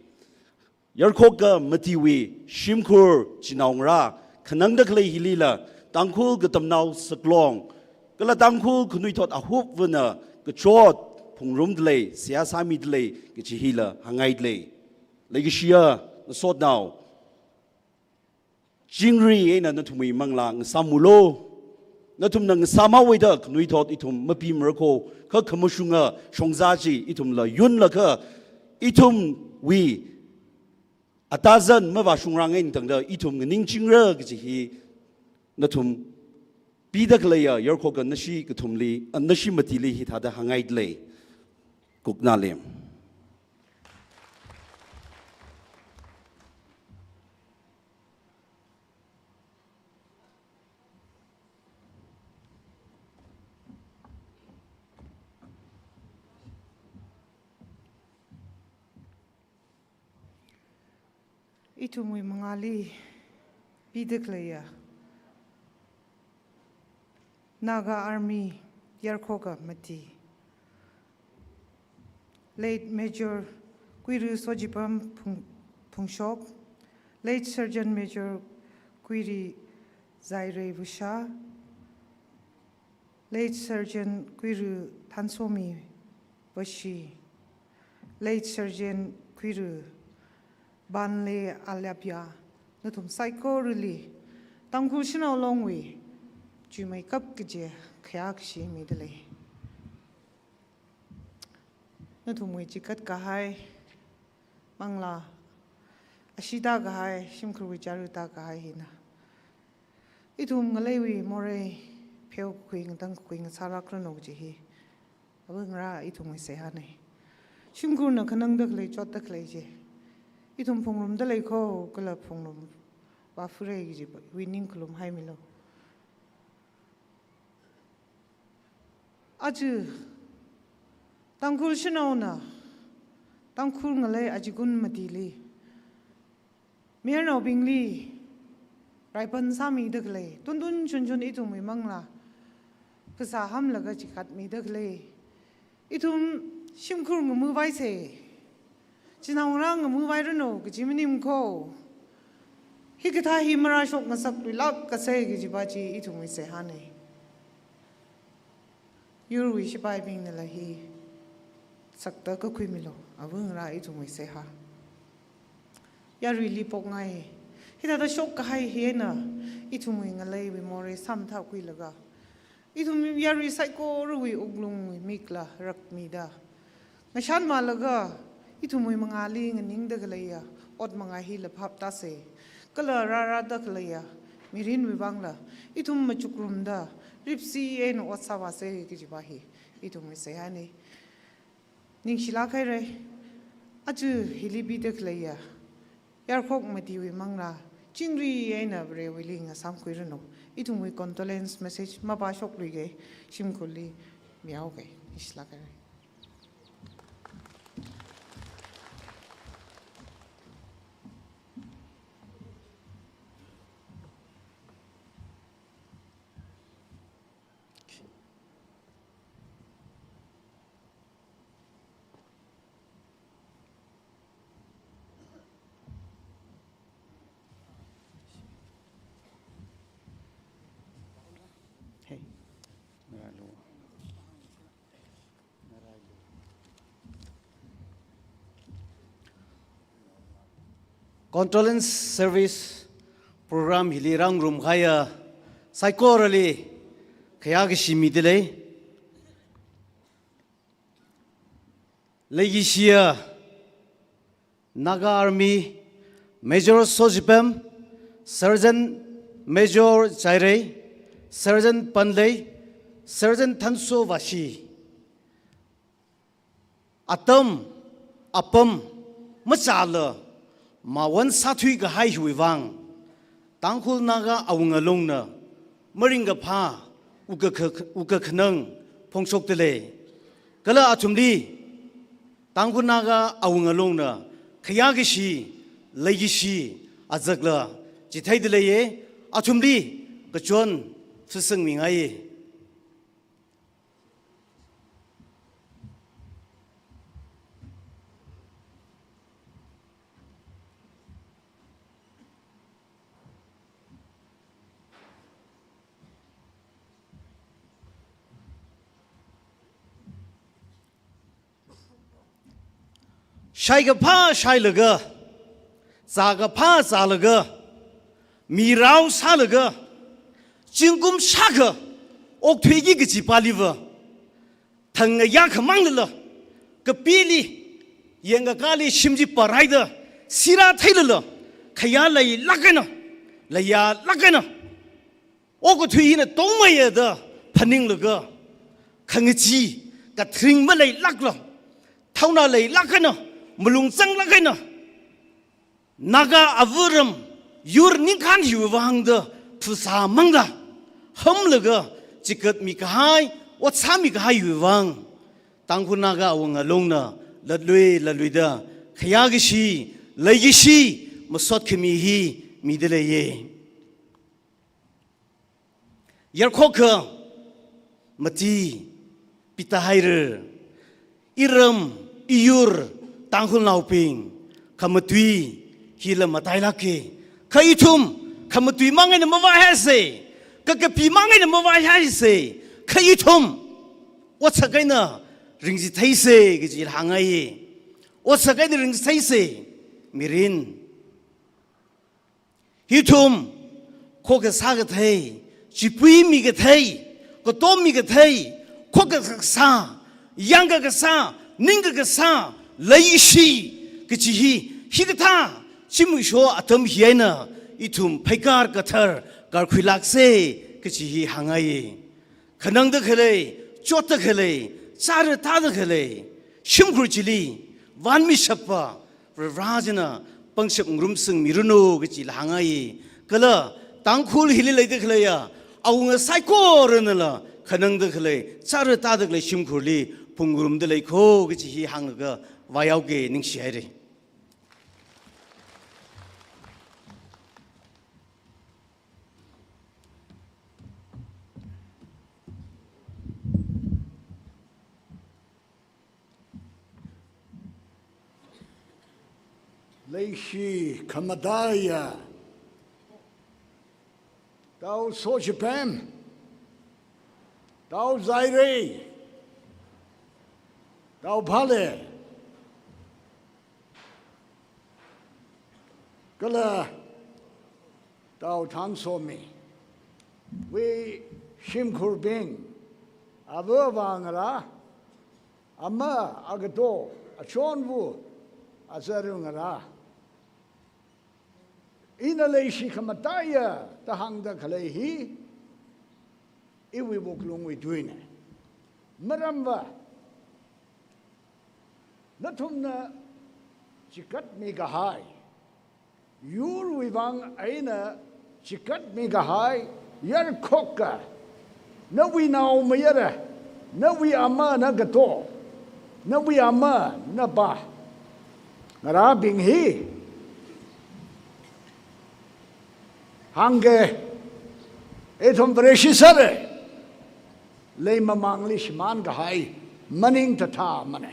Yarkhoka matiwui shimkhur chinaongarā khanangda khalei hilila, Tangkhul katamnao saklong, kala Tangkhul khanuithot ahuppana kachot phungrumda lei, seihā sāmida lei kaji hila hāngngaida lei. Leikashiya ngasotnao, chingri eina nathumwui manglā ngasāmulu. Nathumna ngasāmhaoda khanuithot ithum mapimara kho, kha khamashunga shongza chi ithumla yunlaga, ithumwui atazan mavāshungrang eina tangda ithum nganingchingra kaji hi nathum pida khaleiya yarkhoka nashi kathumli, ah, nashi matili hithāda hāngngaida lei. Kuknalem. Ithumwui mangāli pida khaleiya Naga Army yarkhoka mati, Late Major Kuiru Sojipam Phung-, Phungshok, Late Sergeant Major Kuiri Zairei Vusha, Late Sergeant Kuiru Thansomi Vashi, Late Sergeant Kuiru Banle Alyapya, nathum saikorali Tangkhul Shanao Longwui chuimeikap kaje khayākashi mida lei. Nathumwui chikat kahai, manglā ashee tākahai, shimkhurwui chāra tākahai hina ithum ngaleiwui morei pheokakhui ngatangkakhui ngasālākranu kaji hi ava ngarā ithumwui seihāna. Shimkhurna khanangda khalei chotda khalei chi ithum phungrumda lei kho, kala phungrum vāfure kajiwui ningkhalum haimilu. Aja Tangkhul shanaona Tangkhul ngalei achikun matili mayarnaobingli raipan sāmida khalei, tuntun chunchun ithumwui manglā phasā hamlaga chikatmida khalei, ithum shimkhur ngamavaisei, chinaongarā ngamavairanu kaji maningmana. Hikathā hi marāshokngasakluilākkasei kajipa chi ithumwui seihānei. Yurwui shipaibingnala hi sakta kakhuimilu, avangarā ithumwui seihā. Yaruili pokngai. Hithāda shokkahai hi eina ithumwui ngaleiwui morei sāmathākhuilaga, ithum yarui saikorawui wuklungwui mikla rakmida, ngashanmalaga, ithumwui mangāli nganingda khaleiya ot mangai hila phaptāsei. Kala rārada khaleiya mirinwui vangla ithum machukrumda ripsi eina ot sāvāsei kajipa hi ithumwui seihānei. Ningshilāk haira. Aja hili pida khaleiya yarkhok matiwui manglā chingri eina Varewuili ngasāmkhuiranu. Ithumwui condolence message mapāshokluiga, shimkhurli mihaoga. Ningshilāk haira. Condolence service program hili rāngarumkahaiya saikorali khayākashi midalei. Leikashiya Naga Army Major Sochipem, Sergeant Major Chairei, Sergeant Panlei, Sergeant Thansovashi, atam apam machāla mawon sāthuikahai hiwui vang, Tangkhul Naga Awunga Longna maringkaphā wukkakha-, wukkakhanang phongshokdalei. Kala athumli Tangkhul Naga Awunga Longna khayākashi, leikashi azakla chitheidalei. Athumli kachon phasāngmingai. Shaikaphā shailaga, zākaphā zālaga, mirao sālaga, zingkum shākha okthuiki kajipaliva, thangngayā khamanglala, kapili, yangkakāli shim chi paraida, sirā theilala, khayā leilāk eina, leiyālāk eina, okathui hina tongmeiya da phaninglaga, khangachee kathring maleilākla, thaona leilāk eina, malung zanglāk eina, Naga āvaram yur ningkhān hiwui vangda phasā manglā hamlaga chikatmi kahai, ot sāmi kahai hiwui vang, Tangkhul Naga Awunga Longna latlui latluida khayākashi, leikashi, masot khami hi midaleiye. Yarkhokha mati pita haira. Iram, iyur, Tangkhulnaobing, khamatui hila matailāke. Kha ithum khamatui mang eina mavāhaise, kha kapi mang eina mavāhaise. Kha ithum otsak eina ringchitheise kaji hāngngai. Otsak eina ringchitheise, mirin. Ithum, khokkha sākathei, chipuimi kathei, katommi kathei, khokkha kasā, yangkakasā, ningkakasā, leishi kaji hi, hikathā zimiksho atam hi eina ithum pheikar kathar karkhuilākse kaji hi hāngngai. Khanangda khalei, chotda khalei, chara tāda khalei shimkhur chili vānmishappa Varivarā china pangshap ngarumsangmiranu kajila hāngngai. Kala Tangkhul hili leida khaleiya awunga saikoranala khanangda khalei, chara tāda khalei shimkhurli phungngarumda leikho kaji hi hānglaga vāyaoke, ningshi haira. Leishi khamataiya Tao Sochipem, Tao Zairei, Tao Phale, kala Tao Thangsomi wui shimkhurbing, ava avā ngarā, ama agato, achonvu, azaru ngarā. Ina leishi khamataiya da hāngda khalei hi iwui wuklungwui tuina. Maramva, nathumna chikatmi kahai, yurwui vang eina chikatmi kahai yarkhokka, nawui naomayara, nawui ama nagato, nawui ama napa ngarābing hi hāngga, ithum Vareshi sāra, leimamangli shimān kahai maningtathamana.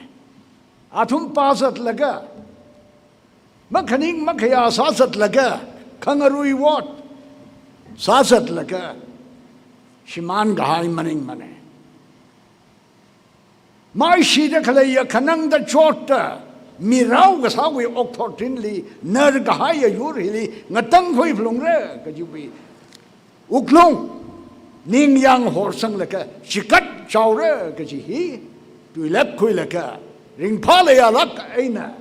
Athum pāzatlaga, makhaning makhayā sāzatlaga, khangarui ot sāzatlaga, shimān kahai maningmana. Maishida khaleiya khanangda chotda, mirao kasāwui okthot tinli nar kahaiya yur hili ngatangkhui phalungra kajiwui wuklung ningyāng horsanglaga chikat chaora kaji hi tuilepkhuilaga, ringphā leiyālāk eina,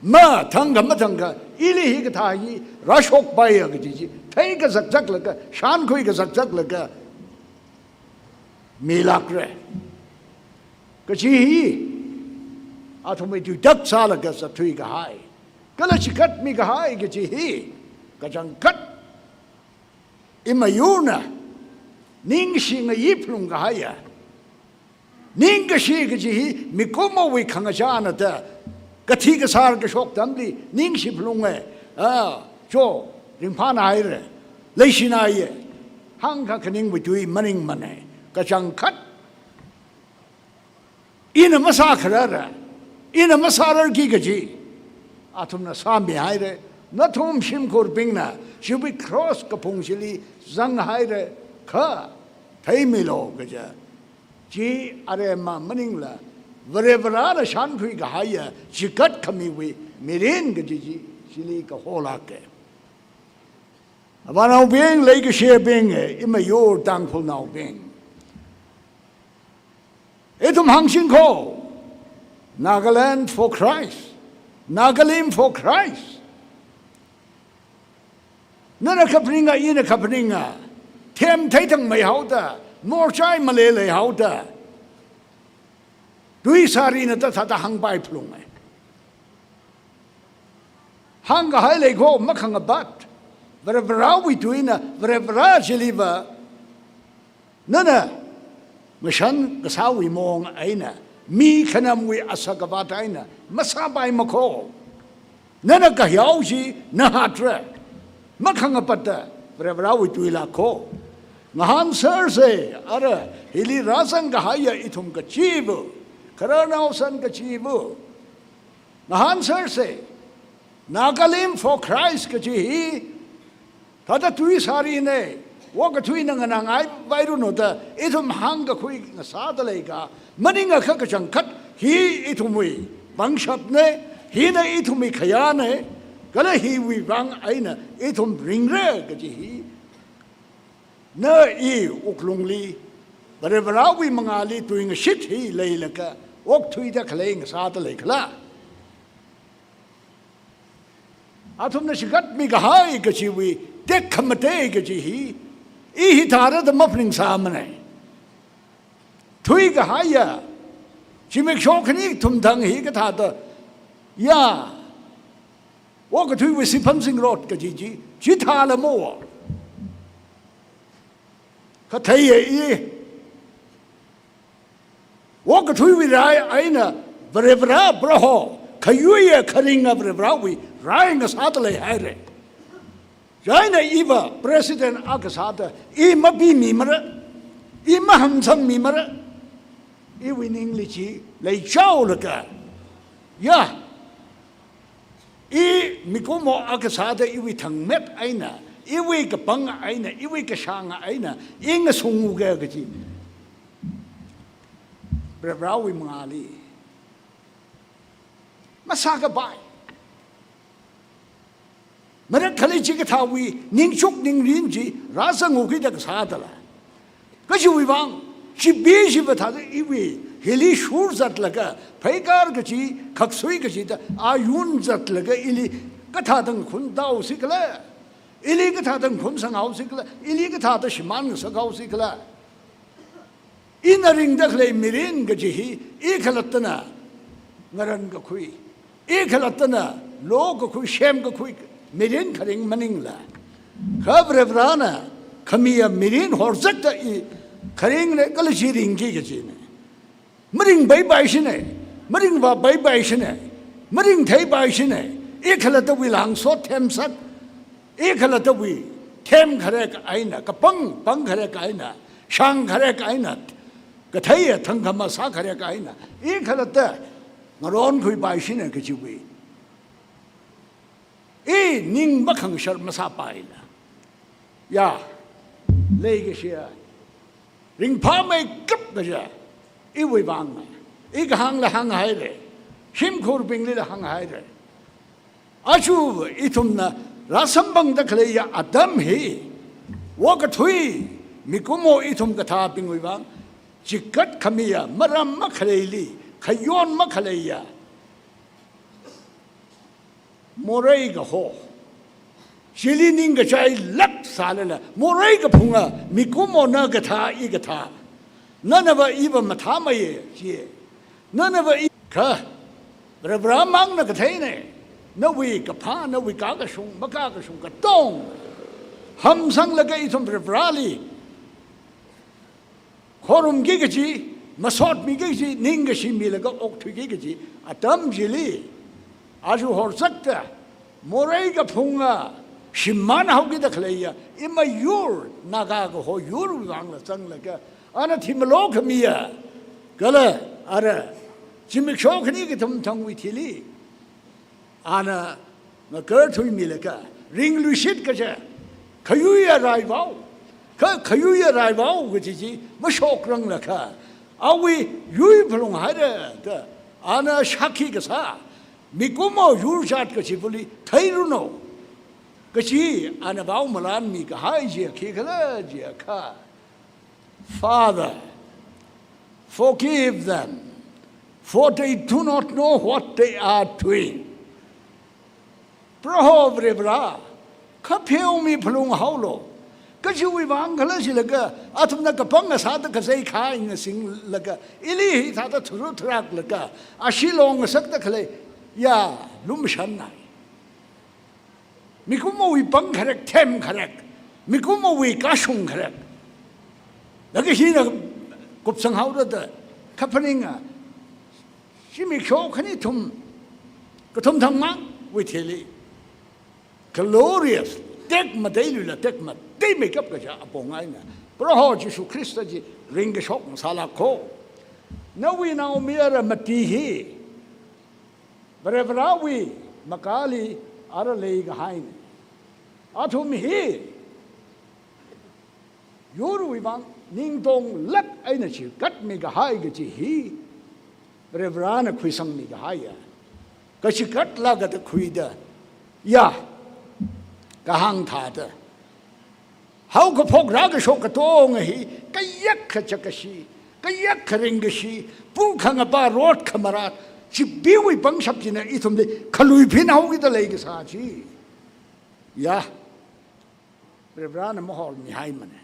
mathangkha mathangkha ili hikathā hi rāshokpaiya kaji chi theikazakzaklaga, shānkhui kazakzaklaga milākra kaji hi athumwui tuitak sālaga zatthui kahai, kala chikatmi kahai kaji hi kachangkhat imayurna ningshi ngayi phalung kahaiya, ningkashi kaji hi mikumowui khangachāna da kathi kasār kashok atamli ningshi phalunga, a, cho, ringphāna haira, leishina ye, hāngkha khaningwui tui maningmana. Kachangkhat ina masākharara, ina masārarki kaji athumna sāmihaira. Nathum shimkhurbingna chiwui cross kaphung chili zanghaira, kha theimilu kaja chi aremma maningla, Varivarana shānkhui kahaiya chikat khamiwui mirin kaji chi chili kaholāka. Avānaobing, leikashibing, imayur Tangkhulnaobing, ithum hāngchingkho, Nagaland for Christ, Nagalim for Christ. Nana kaphaninga, ina kaphaninga, themthei thangmeihaoda, morchai malei leihaoda, tui sārina da thāda hāngpai phalunga. Hāngkahai leikho makhangapat, Varivarawui tuina, Varivara chiliva nana ngashan kasāwui mong eina, mi khanamwui asak avat eina masāpaimakho. Nana kahiao chi nahatra, makhangapatta Varivarawui tui lākkho. Ngahānsersa, ara hili rāzang kahaiya ithum kachiva̱, khararnao san kachiva̱, ngahānsersa. Nagalim for Christ kaji hi thāda tui sārina, okathuina nganāngai vairanu da ithum hāngkakhui ngasāda leikha, maningakha kachangkhat hi ithumwui pangshapna, hina ithumwui khayāna, kala hiwui vang eina ithum ringra kaji hi na i wuklungli, Varivarawui mangāli tuingashit hi leilaga, okthuida khalei ngasāda leikhala? Athumna chikatmi kahai kachiwui tekhamatei kaji hi, i hithāra da maphaningsāmana. Thuikahaiya zimiksho khani kathum thang hi kathāda, ya, okathuiwui siphan zingrot kaji chi, chithāla mo. Kha theiya i, okathuiwui rai eina Varivara Proho, khayuiya kharinga Varivarawui rai ngasāda leihaira. Chieina iva President akha sāda, i mapimimara, i mahamsangmimara, iwui ningli chi leichaolaga, ya, I mikumo akha sāda iwui thangmet eina, iwui kapang eina, iwui kashāng eina, i ngasunga kaji. Varivarāwui mangāli. Masākapai. Marak khalei chikathāwui ningchuk ningrin chi rāzangu kida kasā dala. Kajiwui vang, chibi chiva thāda iwui hili shurzatlaga, pheikar kaji, khaksui kajida, ayun zatlaga ili kathāda ngakhun tāusi khala, ili kathāda ngakhun sanghaosi khala, ili kathāda shimān ngasakhao si khala. Ina ringda khalei mirin kaji hi, i khalattana ngaran kakhui, i khalattana lo kakhui, shem kakhui mirin kharing maningla, kha Varivarāna khamiya mirin horzakta i kharingle kala chi ringki kajina. Maringpai pai shina, maringvā pai pai shina, maringthei pai shina, i khalattawui langsot themsak, i khalattawui themkharek eina, kapang pangkharek eina, shāngkharek eina, katheiya thangkhama sākharek eina, i khalatta ngaronkhui pai shina kajiwui. I ning makhangshar masāpaila. Ya, leikashiya ringphāmeikap kaja, iwui vang, i kahāngla hānghaira, shimkhurbinglila hānghaira. Aja ithumna rāsamphangda khaleiya atam hi, okathui mikumo ithum kathābingwui vang chikat khamiya, maram makhaleili khayon makhaleiya morei kaho, chili ningkachailāk sālala, morei kaphunga mikumona kathā i kathā, nanava iva mathāmeiya chi. Nanava i kha, Varivarā mangna katheina, nawui kaphā, nawui kakashung, makakashung katong hamsanglaga ithum Varivarāli khorumki kaji, masotmiki kaji, ningkashi milaga okthuiki kaji atam chili, aja horzakta morei kaphunga shimānhaokida khaleiya, ima yur, Naga kaho yurwui vangla zanglaga, ana thimalo khamiya, kala ara zimiksho khani kathum thangwui thili ana ngakarthuimilaga, ringluishit kaja, khayuiya raivao, kha khayuiya raivao kaji chi mashokranglakha, awui yui phalunghaira da ana shākhi kasā mikumo yur jat kachivali theiranu kaji ana vao malanmi kahai chi khikhala jiakha, Father, forgive them, for they do not know what they are doing. Proho Varivarā, kapheomi phalunghaolu. Kajiwui vang khala jilaga, athumna kapang ngasāda kazei khai ngasinglaga, ili hithāda thuru tharaklaga, ashee long ngasakda khalei, ya, lumashannai. Mikumowui pangkharek, themkharek, mikumowui kashungkharek, laga hina kupsanghaora da kaphaninga, zimiksho khani thum, kathum thangmangwui thili, glorious, tekmateiluila tekmateimeikap kaja apong eina, Proho Jishu Khrista chi ringkashok ngasālākho. Nawui naomayara mati hi Varivarāwui makali ara leikahaina. Athum hi yurwui vang ningtonglāk eina chikatmi kahai kaji hi Varivarāna khuisangmi kahaiya. Kachikatlākda khuida, ya, kahāng thāda, haokaphok rākashok katonga hi, kayākha chakashi, kayākha ringkashi, pu khangapa rot khamarat, chibiwui pangshap china ithumli khalui phinhaokida leikasā chi, ya, Varivarāna mahormihaimana.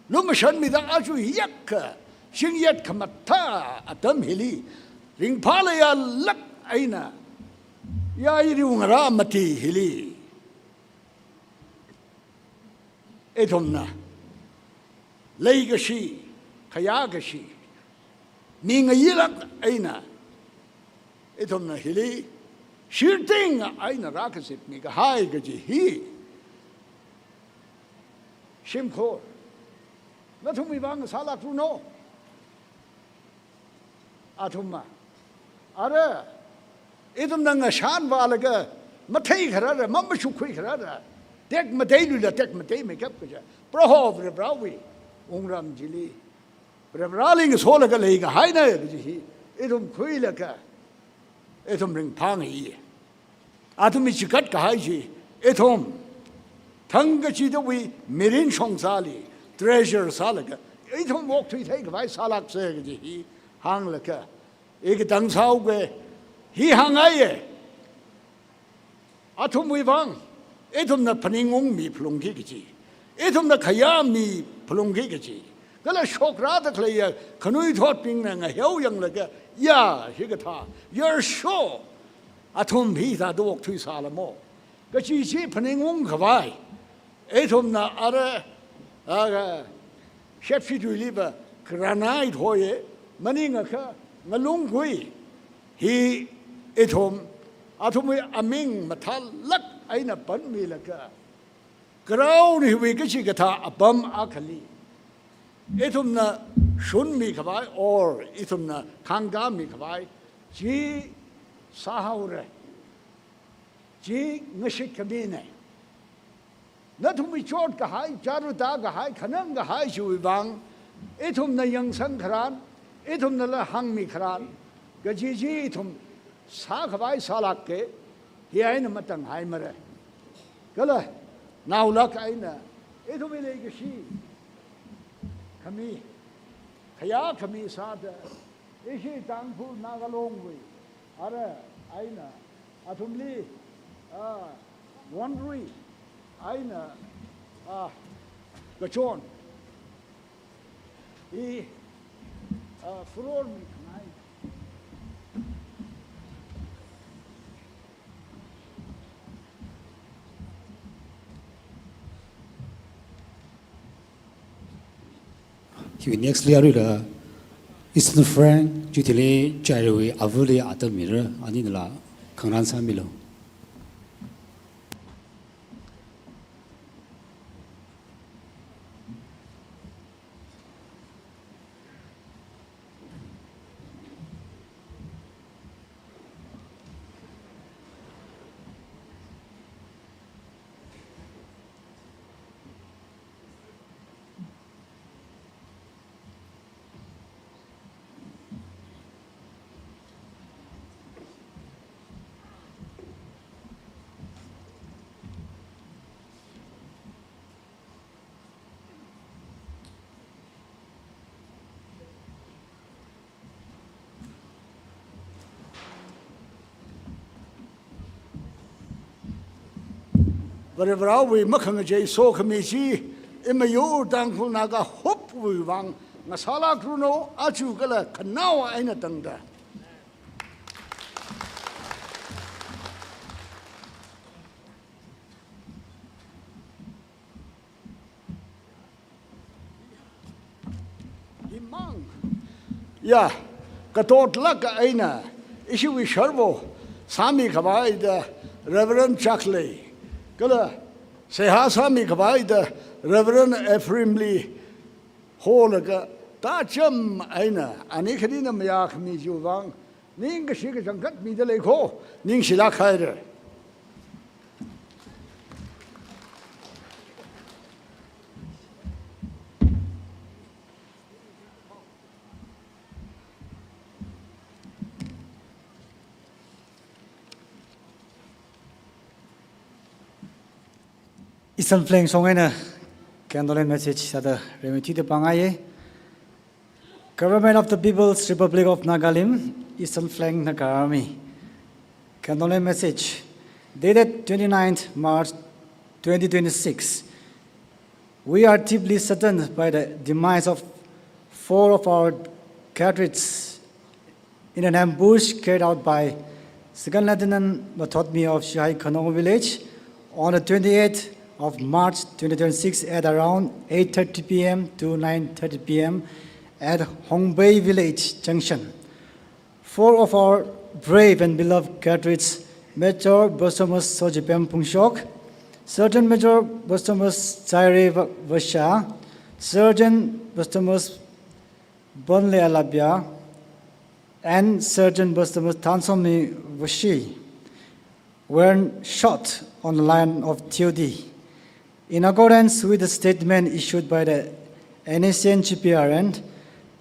Lumashanmida aja yākha, shingyat khamathā atam hili, ringphāla yālāk eina, ya, iriu ngarā mati hili, ithumna leikashi, khayākashi, mi ngayilāk eina, ithumna hili shirting eina rākazipmi kahai kaji hi, shimkhur, nathumwui vang sālākranu. Athumva, ara, ithumna ngashan vālaga, Matheikharāra, mamashuk khuikharāra, tekmateiluila tekmateimeikap kaja Proho Varivarāwui wungram chili Varivarāli ngasolaga leikahaina kaji hi ithum khuilaga ithum ringphāngaiya. Athumwui chikat kahai chi, ithum thangkachidawui mirin shongzali treasure sālaga, ithum okthui theikhavai sālāksa kaji hi hānglaga, i katang sāuke, hi hāngngaiya. Athumwui vang, ithumna phaningungmi phalungki kaji, ithumna khayāmi phalungki kaji, kala shokrada khaleiya khanuithotbingna ngaheoyanglaga, ya, hikathā, you're sure athum hithāda okthui sālamo kaji chi phaningungkhavai, ithumna ara, aga, shepshi tuiliva granite hoiya, maningakha ngalungkui hi ithum, athumwui aming mathālāk eina panmilaga, ground hiwui kachikathā apam akhali ithumna shunmikhavai or ithumna khāngkāmikhavai chi sāhaora. Chi ngashit khamina. Nathumwui chotkahai, chāruda kahai, khanang kahai chiwui vang, ithumna yangsang kharān, ithumnala hāngmi kharān, kaji chi ithum sākhavai sālāka, hi eina matanghaimara. Kala, naolāk eina, ithumwui leikashi khami, khayā khami sāda, ishi Tangkhul Naga Longwui ara eina athumli, ah, wonrui eina, ah, kachon i, ah, furormi khangai. Hi nextli aruila Eastern Flank Youth Leader Jairui Avuli atam mira, aninala khangarān sāmilu. Varivarāwui makhangachei sokhami chi, imayur Tangkhul Naga hupwui vang ngasālākranu, aja kala khanao eina tangda. Himang. Ya, katotlāk eina, ishiwui sharvo sāmikhavai da Reverend Chaklei, kala seihā sāmikhavai da Reverend Ephraim li holaga, tacham eina, ani khanina mayākhami chiwui vang, ningkashi kachangkhat mida leikho, ningshilāk haira. Eastern Flank shong eina condolence message sāda remitida pāngaiye. Government of the People's Republic of Nagalim, Eastern Flank Naga Army. Condolence message dated twenty-ninth March twenty twenty-six. We are deeply saddened by the demise of four of our cadres in an ambush carried out by Second Lieutenant Mathotmi of Shihai Khanong village on the twenty-eighth of March twenty twenty-six at around eight thirty P M to nine thirty P M at Hongbei village junction. Four of our brave and beloved cadres, Major Postumus Sojipem Phungshok, Sergeant Major Postumus Zaire Va-, Vasha, Sergeant Postumus Bonle Alabia, and Sergeant Postumus Thansomi Vashi, were shot on the line of duty. In accordance with the statement issued by the N S C N G P R N,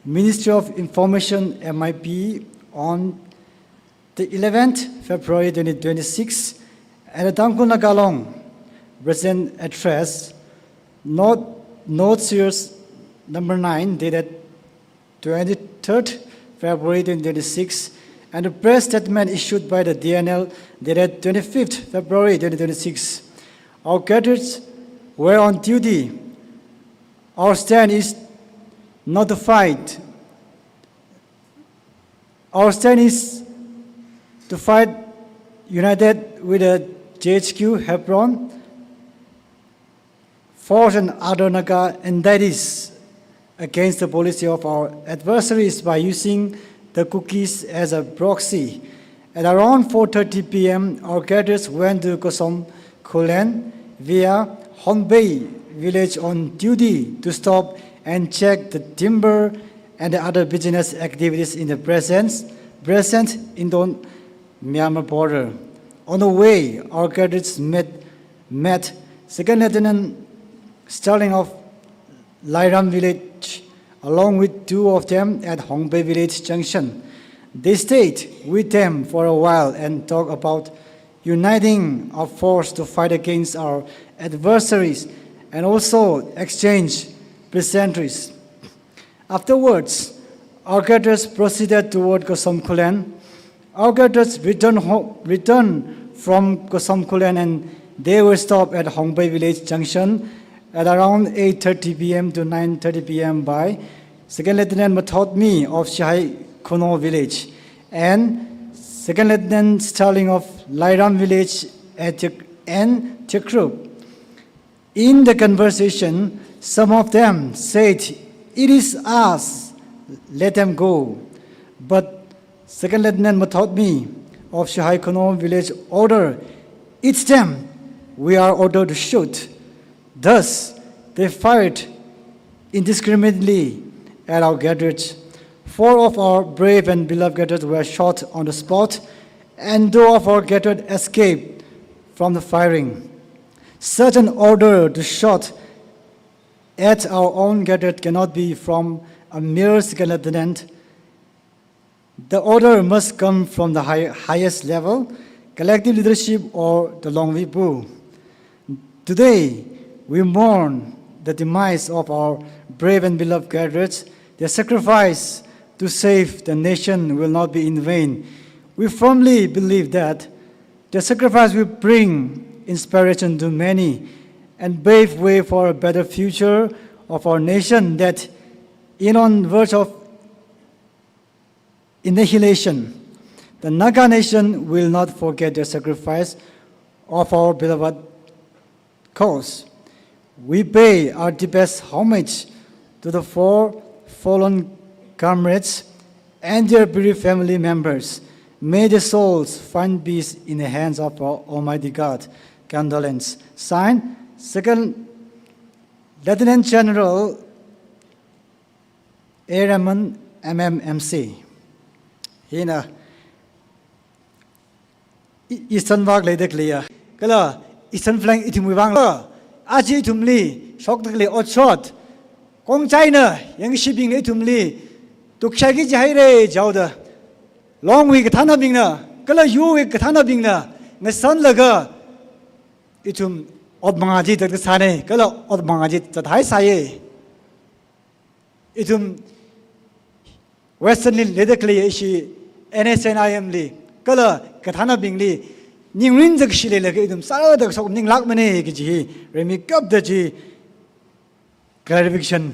Ministry of Information, M I P, on the eleventh February twenty twenty-six, at the Tangkhul Naga Long President Address, Note, Note Series number nine, dated twenty-third February twenty twenty-six, and a press statement issued by the D N L dated twenty-fifth February twenty twenty-six. Our cadres were on duty. Our stand is not to fight. Our stand is to fight united with the J H Q, Hebron, Force and other Naga entities against the policy of our adversaries by using the Kukis as a proxy. At around four thirty P M, our cadres went to Kosom Khullen via Hongbei village on duty to stop and check the timber and the other business activities in the present, present Indo-Myanmar border. On the way, our cadres met, met Second Lieutenant Sterling of Lairam village, along with two of them at Hongbei village junction. They stayed with them for a while and talked about uniting our force to fight against our adversaries and also exchange pleasantries. Afterwards, our cadres proceeded toward Kosom Khullen. Our cadres returned ho-, returned from Kosom Khullen and they were stopped at Hongbei village junction at around eight thirty P M to nine thirty P M by Second Lieutenant Mathotmi of Shihai Khuno village and Second Lieutenant Sterling of Lairam village at Tek-, and Tekrup. In the conversation, some of them said, "It is us, let them go." But Second Lieutenant Mathotmi of Shihai Khuno village ordered, "It's them, we are ordered to shoot." Thus, they fired indiscriminately at our cadres. Four of our brave and beloved cadres were shot on the spot, and two of our cadres escaped from the firing. Such an order to shoot at our own cadet cannot be from a mere second lieutenant. The order must come from the high-, highest level, collective leadership or the Longvibu. Today, we mourn the demise of our brave and beloved cadets. Their sacrifice to save the nation will not be in vain. We firmly believe that the sacrifice will bring inspiration to many and pave way for a better future of our nation that is on verge of annihilation. The Naga nation will not forget the sacrifice of our beloved cause. We pay our deepest homage to the four fallen comrades and their bereaved family members. May their souls find peace in the hands of our Almighty God. Condolence. Signed, Second Lieutenant General A Raman, M M M C. Hina, I-, Eastern vak leida khalei ya. Kala Eastern Flank ithumwui vang la. Aja ithumli shokda khalei otshot. Kongchaina, yangshibingna ithumli tukshaiki jihaira jihaoda. Longwui kathānabingna, kala yuwui kathānabingna ngasanlaga ithum ot manga chi zatkasāna, kala ot manga chi zathaisāya. Ithum Western li leida khalei ishi N S C N I M li, kala kathānabingli, ningrin zakshi leilaga ithum sāda kashok ninglākmana kaji hi, rimeikapta chi clarification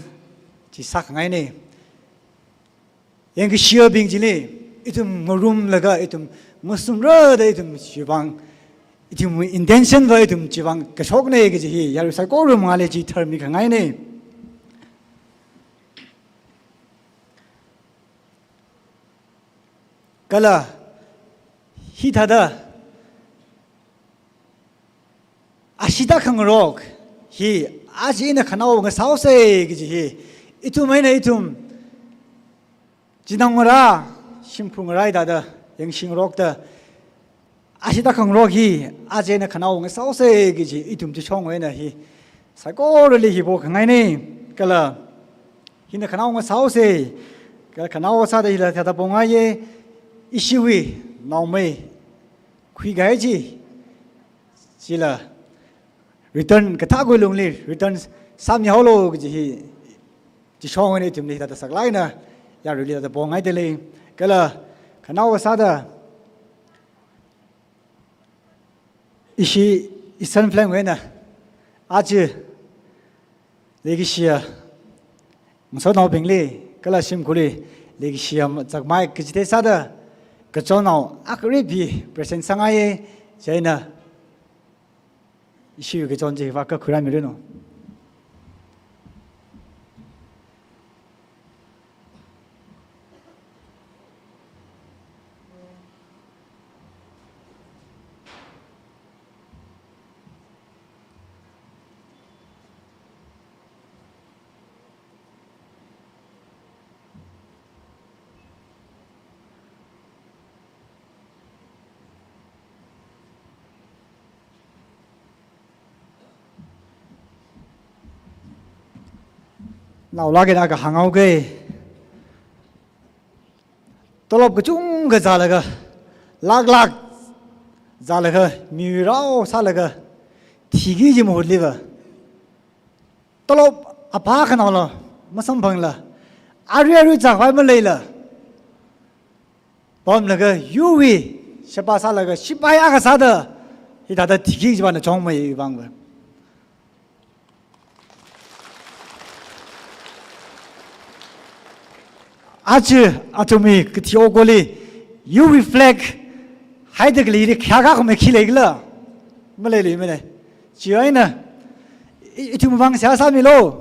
chi sākhangaina. Yangkashiyabing chili, ithum ngarumlaga, ithum ngasumrada, ithum shibang, ithum intention va ithum chibang kashokna kaji hi, yarui saikora mangāli chi tharmikhangaina. Kala, hithāda, ashida khangarok hi, aja ina khanaowa ngasāhaosa kaji hi, ithum eina ithum, chinaongarā, shimkhur ngarā hithāda yangshingarokta, Ashi tākhangarok hi, aja ina khanaowa ngasāhaosa kaji ithum chishongwui eina hi saikorali hi pokhangaina, kala hina khanaowa ngasāhaosa, kala khanaowa sāda hila thāda pongaiya, ishiwui naomei khuikahai chi, chila return kathāwui lungli return sāmihaolu kaji hi chishongwui eina ithumli thāda saklāk eina yaruili thāda pongaidalei. Kala khanaowa sāda ishi Eastern Flank wui eina aja leikashiya ngasotnaobingli kala shimkhurli leikashiya zakmai kachithei sāda kachonnao akha rip hi present sāngaiya, chieina ishiwui kachon chi vākakhui rāmiranu. Naolāk eina akha hānghaoga. Tolop kachungkha zālaga, lāk lāk zālaga, mi rao sālaga thiki kaji mahutliva, tolop aphā khanaola masamphangla, arui arui zākhavai maleila pamlaga, yurwui sheba sālaga, shipai akha sāda hithāda thiki kaji vāna chongmei vangva. Aja athumwui kathi okholi yurwui flag haidakli ri khayākha khamei khi leikhala? Maleiluimana. Chieina i-, ithumvang seihā sāmilu.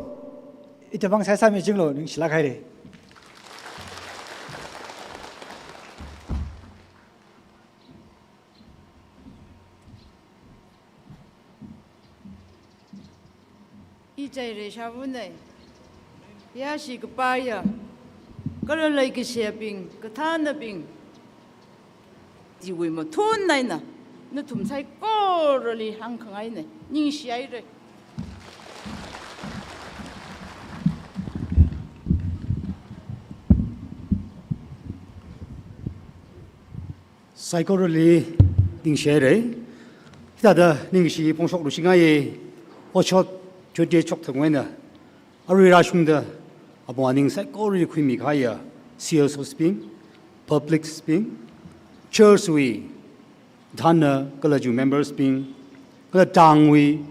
Ithumvang seihā sāmichinglu, ningshilāk haira. I Chairei Shavunna, yāshi kapaiya, kala leikashiyabing, kathānabing, chiwui mathun eina nathum saikorali hāngkhangaina, ningshihaira. Saikorali ningshihaira. Hithāda ningshi phongshokluishingaiya, otshot chotye chokthangwui eina arui rāshungda apong aning saikorali khuimikahaiya C S Os bing, publics bing, church wui thānna kala chiwui members bing, kala tangwui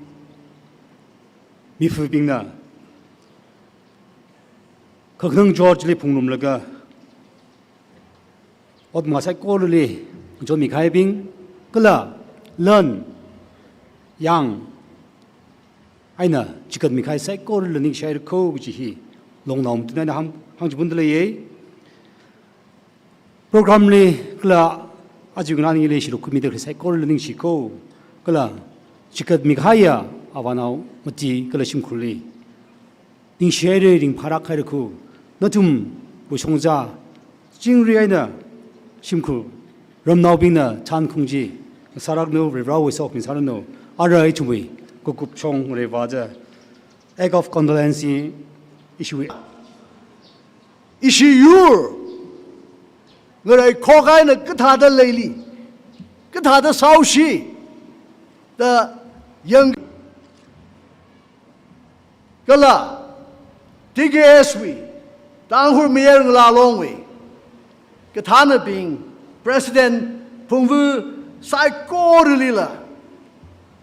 mifubingna kakhanang George li phungrumlaga otma saikorali chonmikahaibing, kala lan yang eina chikatmikahai saikorali ningshihaira kho kaji hi longnao mathun eina hāng, hāngchipunda leiya. Program li kala aja nganingli shilukmida khalei saikorali ningshi kho, kala chikatmikahaiya avānao mati kala shimkhurli ningshihaira, ringphālāk haira kho. Nathumwui shongza chingri eina shimkhur ramnaobingna thānkhaung chi sāranu, Varivarāwui sokhami sāranu. Ara ithumwui kakupshong Varivarā act of condolence ishiwui, ishi yur ngareikhok eina kathāda leili, kathāda sāhaoshi da yang, kala T K S wui, Tangkhul Mayar Ngala Longwui kathānabing, President Phungvu saikoralila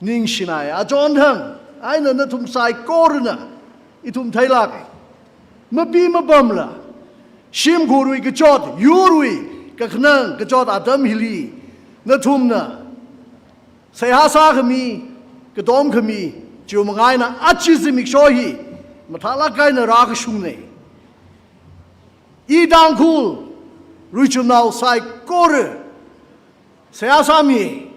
ningshinai. Achonthang eina nathum saikorana ithum theilāka. Mapi mapamla, shimkhurwui kachot, yurwui kakhanang kachot atam hili nathumna seihā sākhami, katom khami, chiwui manga eina aja zimiksho hi mathālāk eina rākashungna. I Tangkhul ruichumnao saikora seihā sāmi.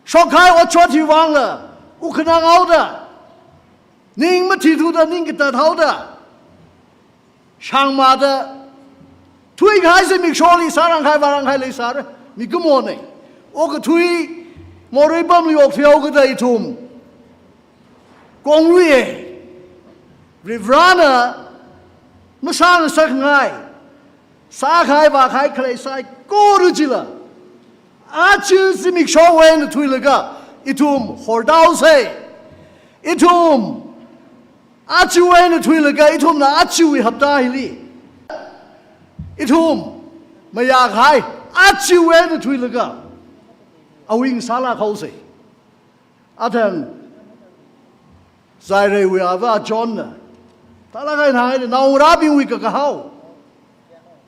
Shokkahai otshot hi vangla, wukkhanang haoda, ning mathithuda, ning katat haoda, shāngmada thuikahai zimiksholi sārangkahai vārangkahai leisāra, mikumona. Okathui, morei pamli okthui haokida ithum kongluiya. Varivarana masāngasakngai, sākahai vākahai khalei saikora chila, aja zimikshowui eina thuilaga ithum hordaosei. Ithum ajawui eina thuilaga ithumna ajawui hapta hili ithum mayākahai ajawui eina thuilaga awui ngasālāk haosei. Athang Zaireiwui ava John na, talākhaina haina naongarābingwui kakahao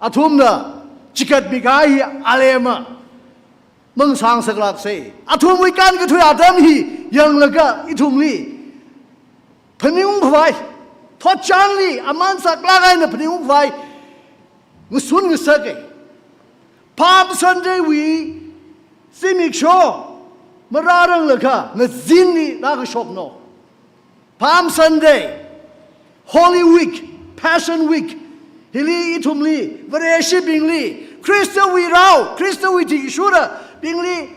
athumna chikatmikahai hi alema mangasāngasaklāksei. Athumwui kānkathui atam hi yanglaga ithumli phaningungkhavai, thotchanli aman saklāk eina phaningungkhavai ngasun ngasaka. Palm Sunday wui zimiksho marāranglakha ngazinli rākashokna. Palm Sunday, Holy Week, Passion Week, hili ithumli, Vareshibingli, Khristawui rao, Khristawui thikashurabingli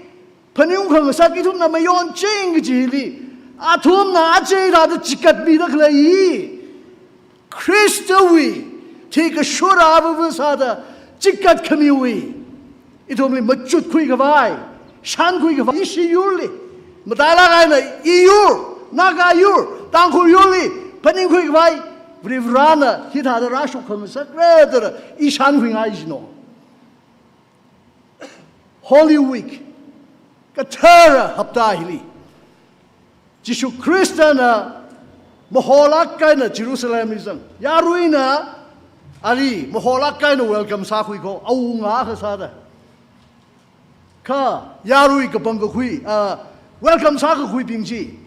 phaningungkhangasak ithumna mayonching kaji hili, athumna aja hithāda chikatmida khalei hi Khristawui thikashura avava sāda chikatkhamiwui ithumli machutkhuikhavai, shānkhuikhavai, ishi yurli, matailāk eina iyur, Naga yur, Tangkhul yurli phaningkhuikhavai Varivarana hithāda rāshokkhangasakra da i shānkhuingai jina. Holy Week, kathara hapta hili Jishu Khristana maholāk eina Jerusalemli zang. Yaruina ali maholāk eina welcome sākhuiko, awunga kasāda. Kha yarui kapangkakhui, ah, welcome sākakhuibing chi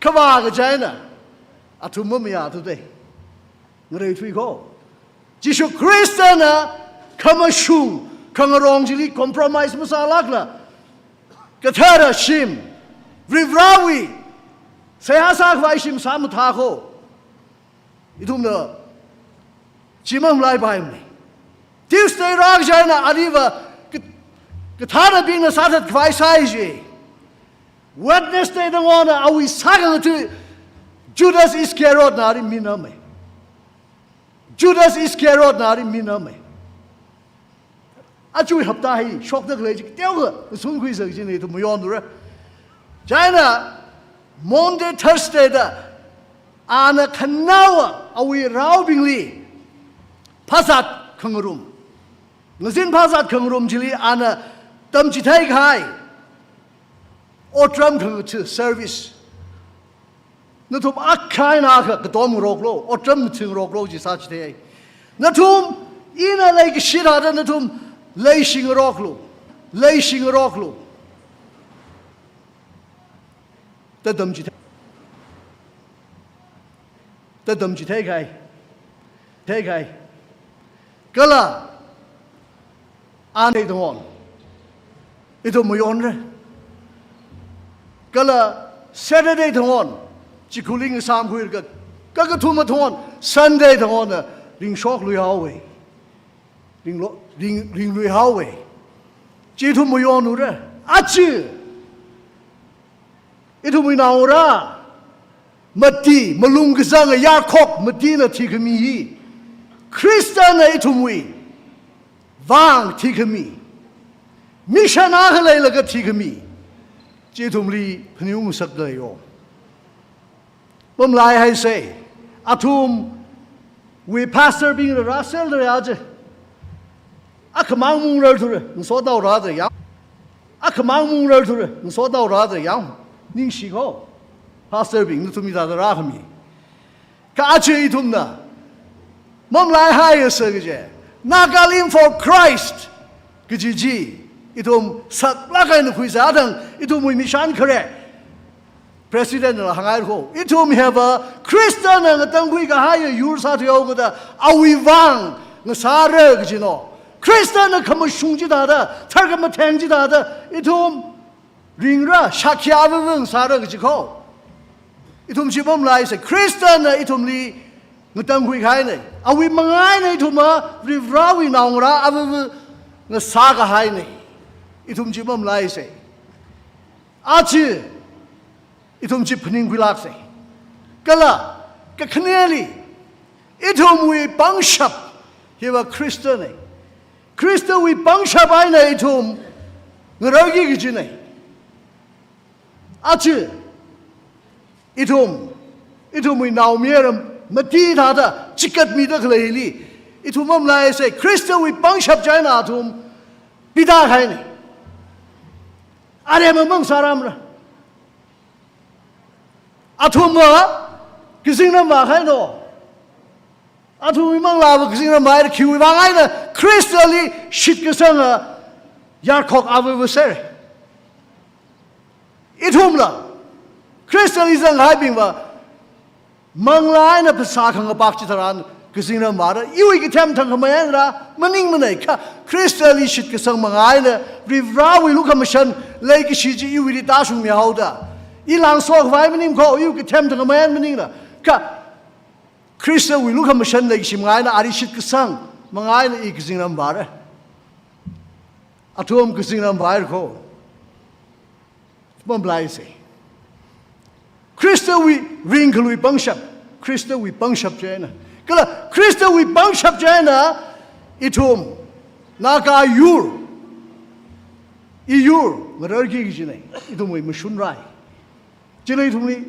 khavā kaji eina athum mamayāthuda ngareithuiko. Jishu Khristana khamashung khangarong chili compromise masālākla, kathara shim, Varivarawui seihā sākhavai shim sāmathāko. Ithumna chi mamalaipaimana. Tuesday rākaji eina aliva ka-, kathānabingna sāthatkhavai sāi ji. Wednesday tangona awui sākhangatha Judas Iscariot na ali minamei. Judas Iscariot na ali minamei. Ajawui hapta hi shokda khalei chi kateokha ngasunkhuisa kajina ithum mayonlura. Chieina Maundy, Thursday da ana khanaowa awui raobingli phazat khangarum, ngazin phazat khangarum chili ana tamchitheikahai otram khangatha service. Nathum akha eina akha katom ngaroklu, otram ngathing ngaroklu chi sāchithei. Nathum ina leikashi thāda nathum leishi ngaroklu, leishi ngaroklu da tamchithei, da tamchitheikahai, theikahai. Kala Sunday thangon ithum mayonra. Kala Saturday thangon chikhuling samkhuilaga, kakathuma thangon Sunday thangona ringshok luihaowa. Ringlo, ring, ringluihaowa. Chi ithum mayonlura. Aja ithumwui naongarā mati, malung kazanga yarkhok matina thikhami hi Khristana ithumwui vang thikhami, mission akha leilaga thikhami chi ithumli phaningung ngasakda leiyo. Mamalaihaisei, athumwui pastor bingla rāsel da ya je. Akhamang mung rarthura, ngasodaora da ya. Akhamang mung rarthura, ngasodaora da ya. Ningshiko, pastor bing, nathum hithāda rākhami. Kha aja ithumna mamalaihaisa kaje, Nagalim for Christ kaji chi ithum saklāk eina khuisa. Athang ithumwui mission khare, President nala hānghaiko, ithum hiva Khristana ngatangkhuikahaiya yur sāthuihaokida awui vang ngasāra kajina. Khristana khamashung chithāda, tharkhamatheng chithāda ithum ringra, shākhi avāvā ngasāra kajiko. Ithum chi mamalaisa, Khristana ithumli ngatangkhuikahaina. Awui manga eina ithumva Varivarawui naongarā avāvā ngasākahaina. Ithum chi mamalaisa. Aja ithum chi phaningkhuilāksa. Kala, kakhaneli, ithumwui pangshap hiva Khristana. Khristawui pangshap eina ithum ngararki kajina. Aja ithum, ithumwui naomayara mati thāda chikatmida khaleili, ithum mamalaisa, Khristawui pangshap chieina athum pidakahaina. Aremamang sāramra. Athumva kazingram vākahaina. Athumwui manglāva kazingram vāhaira, khiwui vang eina Khristali shitkasanga yarkhok avāvaser. Ithumla Khristali zangkahaibingva manglā eina phasā khangapak chitharan kazingram vāra, iwui kathem thangkhamayara maningmana kha, Khristali shitkasang manga eina Varivarawui lukhamashan leikashi chi iwuili tāshungmihaoda, i langso khavai maning kho, iwui kathem thangkhamayara maningla kha, Khristawui lukhamashan leikashi manga eina, ali shitkasang manga eina i kazingram vāra. Athum kazingram vāhaira kho. Mamalaisa. Khristawui ringkhalui pangshap, Khristawui pangshap chieina. Kala Khristawui pangshap chieina ithum Naga yur, iyur ngararki kajina, ithumwui mashun rai. Chila ithumli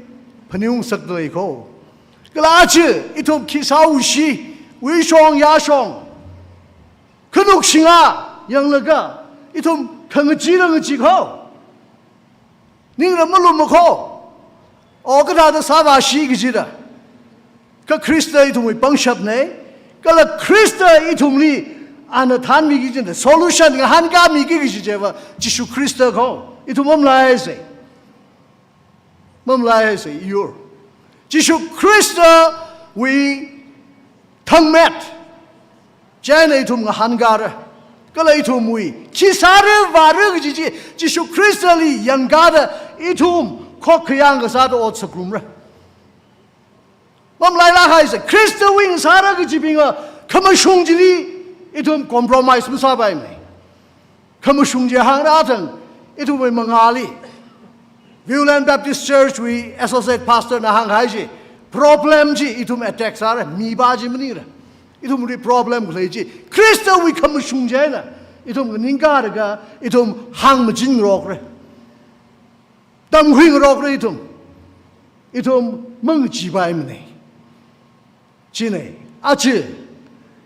phaningung sakda lei kho. Kala aja ithum khi sāushi, uishong yāshong, khanuk shinga yanglaga ithum khangachee rangachee kho. Ningra maluma kho. O kathāda sāvāshi kajida. Kha Khrista ithumwui pangshapna. Kala Khrista ithumli ana thanmiki kajina, solution ngahānkāmiki kaji chiva Jishu Khrista kho. Ithum mamalaisa. Mamalaisa, iyur. Jishu Khristawui thangmet chieina ithum ngahānkāra. Kala ithumwui khi sāra vāra kaji chi Jishu Khristali yangkāda ithum khokkha yang kasāda ot sakrumra. Mamalailāk haisa, Khristawui ngasāra kajibingva khamashung chili ithum compromise masāpaimana. Khamashung chi hāngra thang, ithumwui mangāli Viewland Baptist Church wui Associate Pastor na hāngkahai chi, problem chi ithum attack sāra, mipā chi maningla. Ithumwui problem khalei chi Khristawui khamashung chieina ithum nganingkālaga ithum hāngmachin ngarokra. Tamkhui ngarokra ithum. Ithum mangacheepaimana. China, aja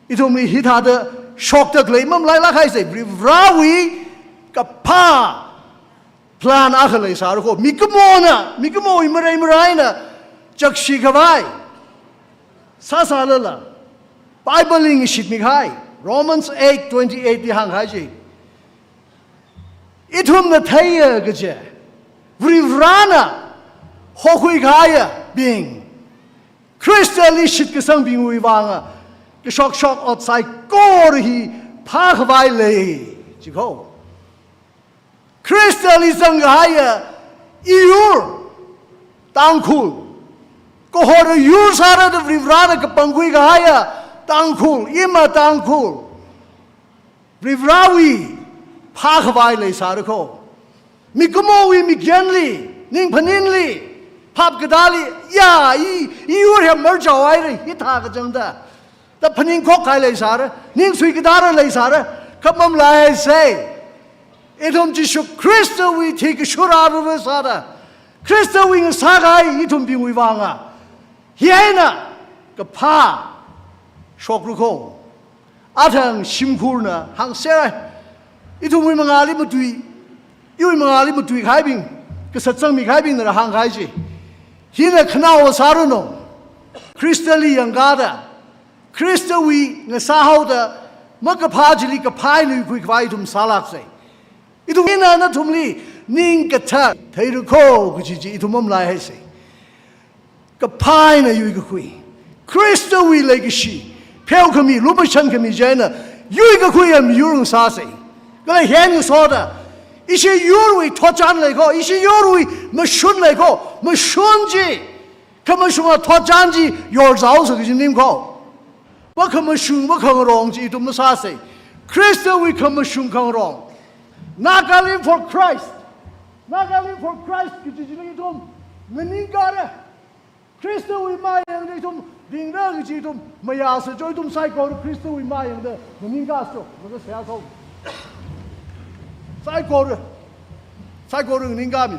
ithumli hithāda shokda khalei mamalailāk haisa, Varivarawui kaphā plan akha leisāra kho. Mikumona, mikumowui marai maraina chakshi khavai sāsālala, Bible li ngashitmikahai Romans eight twenty-eight li hāngkahai chi, ithumna theiya kaje, Varivarana hokhuikahaiyabing, Khristali shitkasangbingwui vanga kashokshok ot saikora hi phākhavai lei, chi kho. Khristali zangkahaiya iyur Tangkhul, kahora yur sāra da Varivarana kapangkhuikahaiya Tangkhul, ima Tangkhul, Varivarawui phākhavai leisāra kho. Mikumowui mikyanli, ningphaninli, phap katāli, ya, i, iyur hi marchao haira, hithā kachangda da phaningkhokkahai leisāra, ningsui katāra leisāra, kha mamalaisa. Ithum Jishu Khristawui thi kashura ruru sāda, Khristawui ngasākahai ithumbingwui vanga hi eina kaphā shokra kho. Athang shimkhurna hāngser, ithumwui mangāli matui, iwui mangāli matuikahaibing, kasatsangmikahaibingna hāngkahai chi, hina khanaowa sāranu. Khristali yangkāda, Khristawui ngasāhaoda, makaphā chili kaphā eina yuikhuikhavai ithum sālāksa. Ithum ina nathumli ning kathā theira kho kaji chi ithum mamalaihaisa. Kaphā eina yuikakhui, Khristawui leikashi pheokhami, lumashankhami chieina yuikakhuiya miyur ngasāsa. Kala hi eina ngasoda, ishi yurwui thotchan lei kho, ishi yurwui mashun lei kho, mashun chi, khamashunga thotchan chi yorzaosa kaji maning kho. Makhamashung makhangarong chi ithum masāsa. Khristawui khamashung khangarong, Nagaland for Christ. Nagaland for Christ kaji chili ithum nganingkāra. Khristawui mayangda ithum ringra kaji ithum mayāsa jo, ithum saikora Khristawui mayangda nganingkāsa jo, laga seihā sāsa. Saikora, saikora nganingkāmi.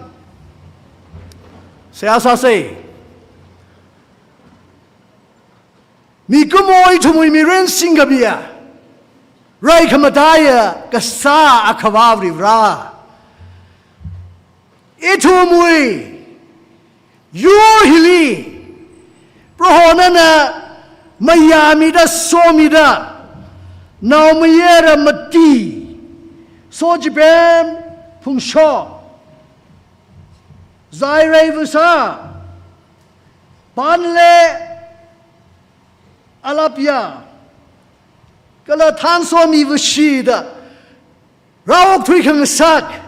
Seihā sāsa. Mikumo ithumwui mirin singkamiya, rai khamataiya kasā Akhava Varivara, ithumwui yur hili Proho nana mayāmida somida, naomayara mati, Sochipem Phungshok, Zairei Vasa, Panle Alapya, kala Thansomi Vashida rāokthui khangasak,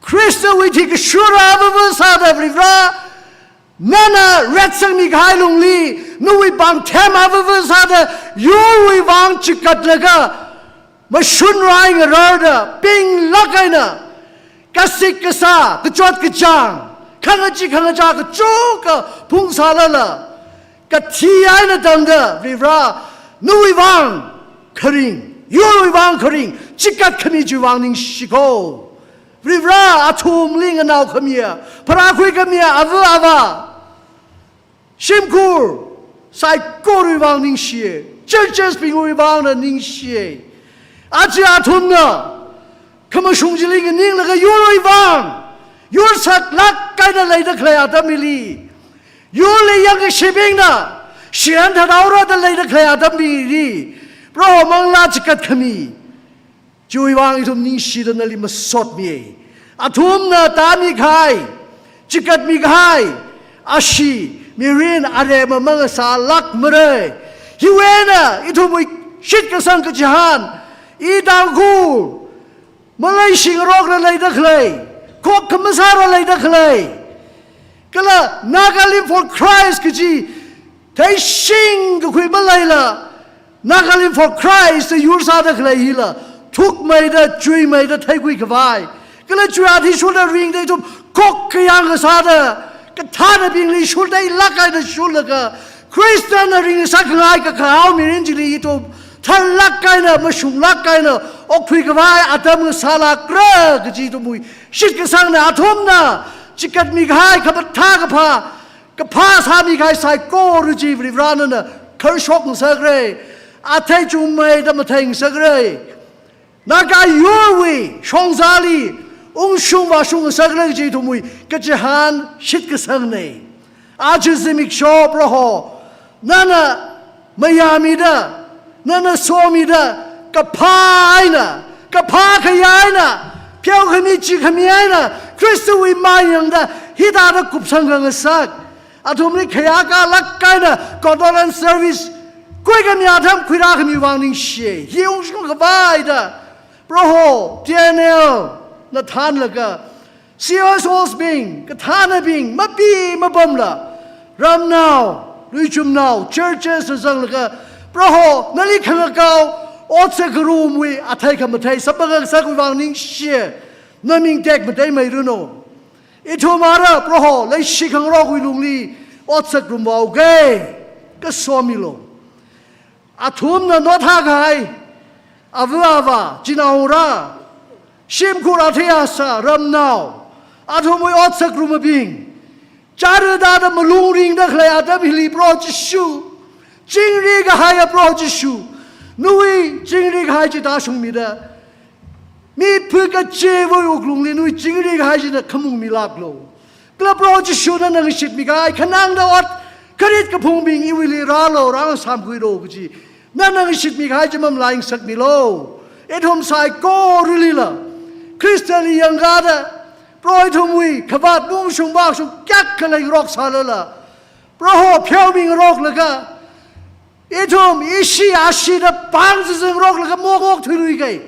Khristawui thikashura avava sāda Varivara, nana retsangmi kahai lungli, nawui pāngthem avava sāda, yurwui vang chikatlaga, mashun rai ngararda, pinglāk eina, kasik kasā, kachot kachāng, khangachee khangachā kachungkha phungsālala, kathi eina tangda, Varivara, nawui vang kharing, yurwui vang kharing chikat khami chiwui vang ningshi ko. Varivara, athumli nganao khamiya, pharākhui khamiya ava avā, shimkhur saikorawui vang ningshiya, churches bingwui vangna ningshiya. Aja athumna khamashung chili nganinglaga yurwui vang, yur saklāk eina leida khalei atam hili, yurli yangkashibingna shiyan thāthaora da leida khalei atam hili, Proho manglā chikat khami chiwui vang ithum ningshida nali masotmi. Athumna tāmi kahai, chikatmi kahai, ashee, mirin, aremma mangasālākmara. Hiwui eina ithumwui shitkasang kachihān, i Tangkhul, maleishingarokla leida khalei, khokhamasāla leida khalei, kala Nagaland for Christ kaji theishing kakhui maleila, Nagaland for Christ da yur sāda khalei hila, thukmeida, chuimeida theikhui khavai, kala chuiathishurda ringda ithum khokkayāng kasāda, kathānabingli shurda ilāk eina shurlaga, Khristana ringngasakngai kakahao mirin chili ithum tharlāk eina, mashunglāk eina okthui khavai atam ngasālākra kaji ithumwui shitkasangna. Athumna chikatmi kahai, khamathā kaphā, kaphā sāmi kahai saikora chi Varivara nana kharshok ngasakra, athei chungmeida mathei ngasakra. Naga yurwui shongzali ungshung vāshung ngasakra kaji ithumwui kachihān shitkasangna. Aja zimiksho Proho, nana mayāmida, nana somida, kaphā eina, kaphā khayā eina, pheokhami chikhami eina, Khristawui mayangda hithāda kupsang khangasak, athumli khayākalāk eina condolence service khuikhami atam khuirākhami vang ningshi. Hi ungshung khavaida, Proho, T N L na thānlaga, C S Os bing, kathānabing, mapi mapamla, ramnao, luichumnao, churches na zanglaga, Proho, nali khangakao, otsak ngarumwui athei khamathei samphang ngasakwui vang ningshi. Naming tekmateimeiranu. Ithum ara Proho, leishi khangarokwui lungli otsak ngarumhaoki, kasomilu. Athumna nothā kahai, ava avā, chinaongarā, shimkhur athei asā, ramnao, athumwui otsak ngarumabing, chara dada malung ringda khalei atam hili Proho Jishu, chingri kahaiya Proho Jishu, nawui chingri kahai chi tāshungmida, miphu kachivawui wuklungli nawui chingri kahai china khamung milāklu. Kala Proho Jishu nana ngashitmi kahai, khanangda ot kharit kaphungbing iwuili rālu, rāngasāmkhuilu kaji nana ngashitmi kahai chi mamalai ngasakmilu. Ithum saikoralila Khristali yangkāda, Proho ithumwui khavāt ungshung vāshung kayākha leingarok sālala, Proho pheomingaroklaga, ithum ishi ashida pāng zizingngaroklaga mok okthuiluiki.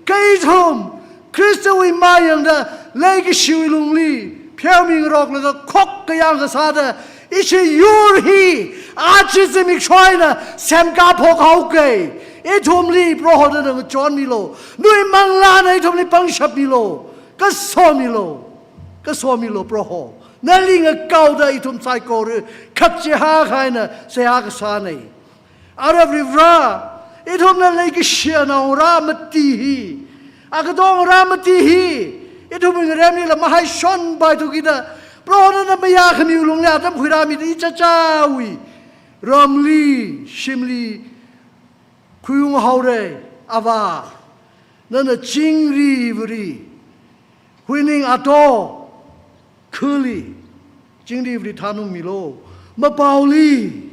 Kha ithum Khristawui mayangda leikashiwui lungli pheomingaroklaga khokkayāng kasāda, ishi yur hi aja zimiksho eina semkā phokhaoki. Ithumli Proho nana ngachonmilu. Nawui manglāna ithumli pangshap milu. Kasomilu. Kasomilu Proho. Nali ngakaoda ithum saikora khak chihākha eina seihā kasāna. Ara Varivara, ithumna leikashi anaongarā mati hi, akadong ngarā mati hi, ithumwui ngaremlila mahaishonpaithu kida, Proho nana mayākhamiwui lungli atam khuirāmida ichichāwui ramli, shimli khuiunghaora, Avā. Nana chingri vāri, huining ato, khali, chingri vāri thanungmilu. Mapaoli,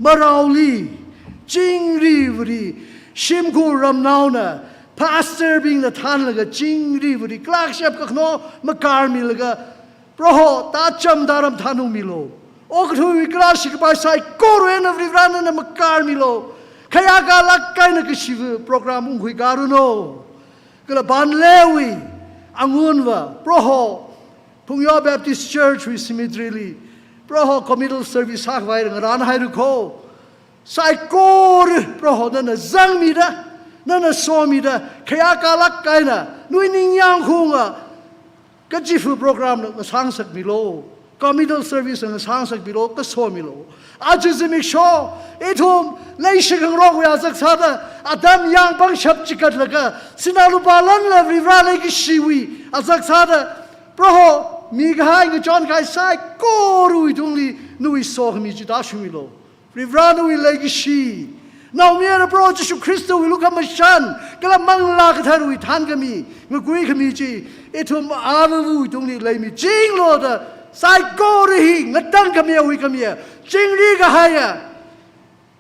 maraoli, chingri vāri, shimkhur ramnaona, pastor bingna thanlaga chingri vāri, clerkship kakhanao makarmilaga, Proho, tācham tāram thanungmilu. Okathuiwui kala shikapai saikora eina Varivara nana makarmilu. Khayākā lāk eina kashiva program ungkhui karanu. Kala Banlewui angunva, Proho, Phungyo Baptist Church wui cemetery li, Proho, communal service sākhavai ngarānhaira kho. Saikora Proho nana zangmida, nana somida, khayākā lāk eina, nawui ningyāng hunga, kachifa program na ngasāngasakmilu, communal service na ngasāngasakmilu, kasomilu. Aja zimiksho, ithum, leishikhangarokwui azak sāda, atam yāng pangshap chikatlaga, sinā lupā lanla Varivara leikashiwui azak sāda, Proho, mikahai ngachonkahai saikorawui tungli, nawui sokhami chi tāshungmilu. Varivara nawui leikashi, naomayara Proho Jishu Khristawui lukhamashan, kala Manglā Katharawui thānkhami, ngakuikhami chi, ithum avāvawui tungli leimichinglu da, saikora hi ngatangkhamiya, huikhamiya, chingri kahaiya,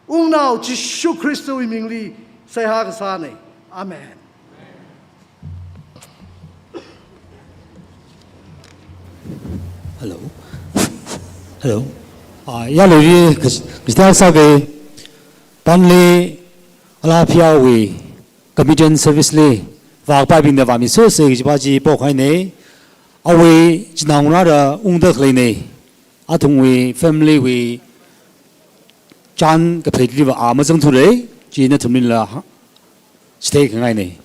Wungnao Jishu Khristawui mingli seihā kasāna. Amen. Hello. Hello. Ah, yāluiri kas-, kasita sāke Banle Alaphiawui communion service li vākpaibingna vāmi sese kajipa chi pokhaina. Awui chinaongarāra ungda khaleina. Athumwui family wui chān kaphei liva a mazangthura, chi nathumlila ha, chithei khangaina.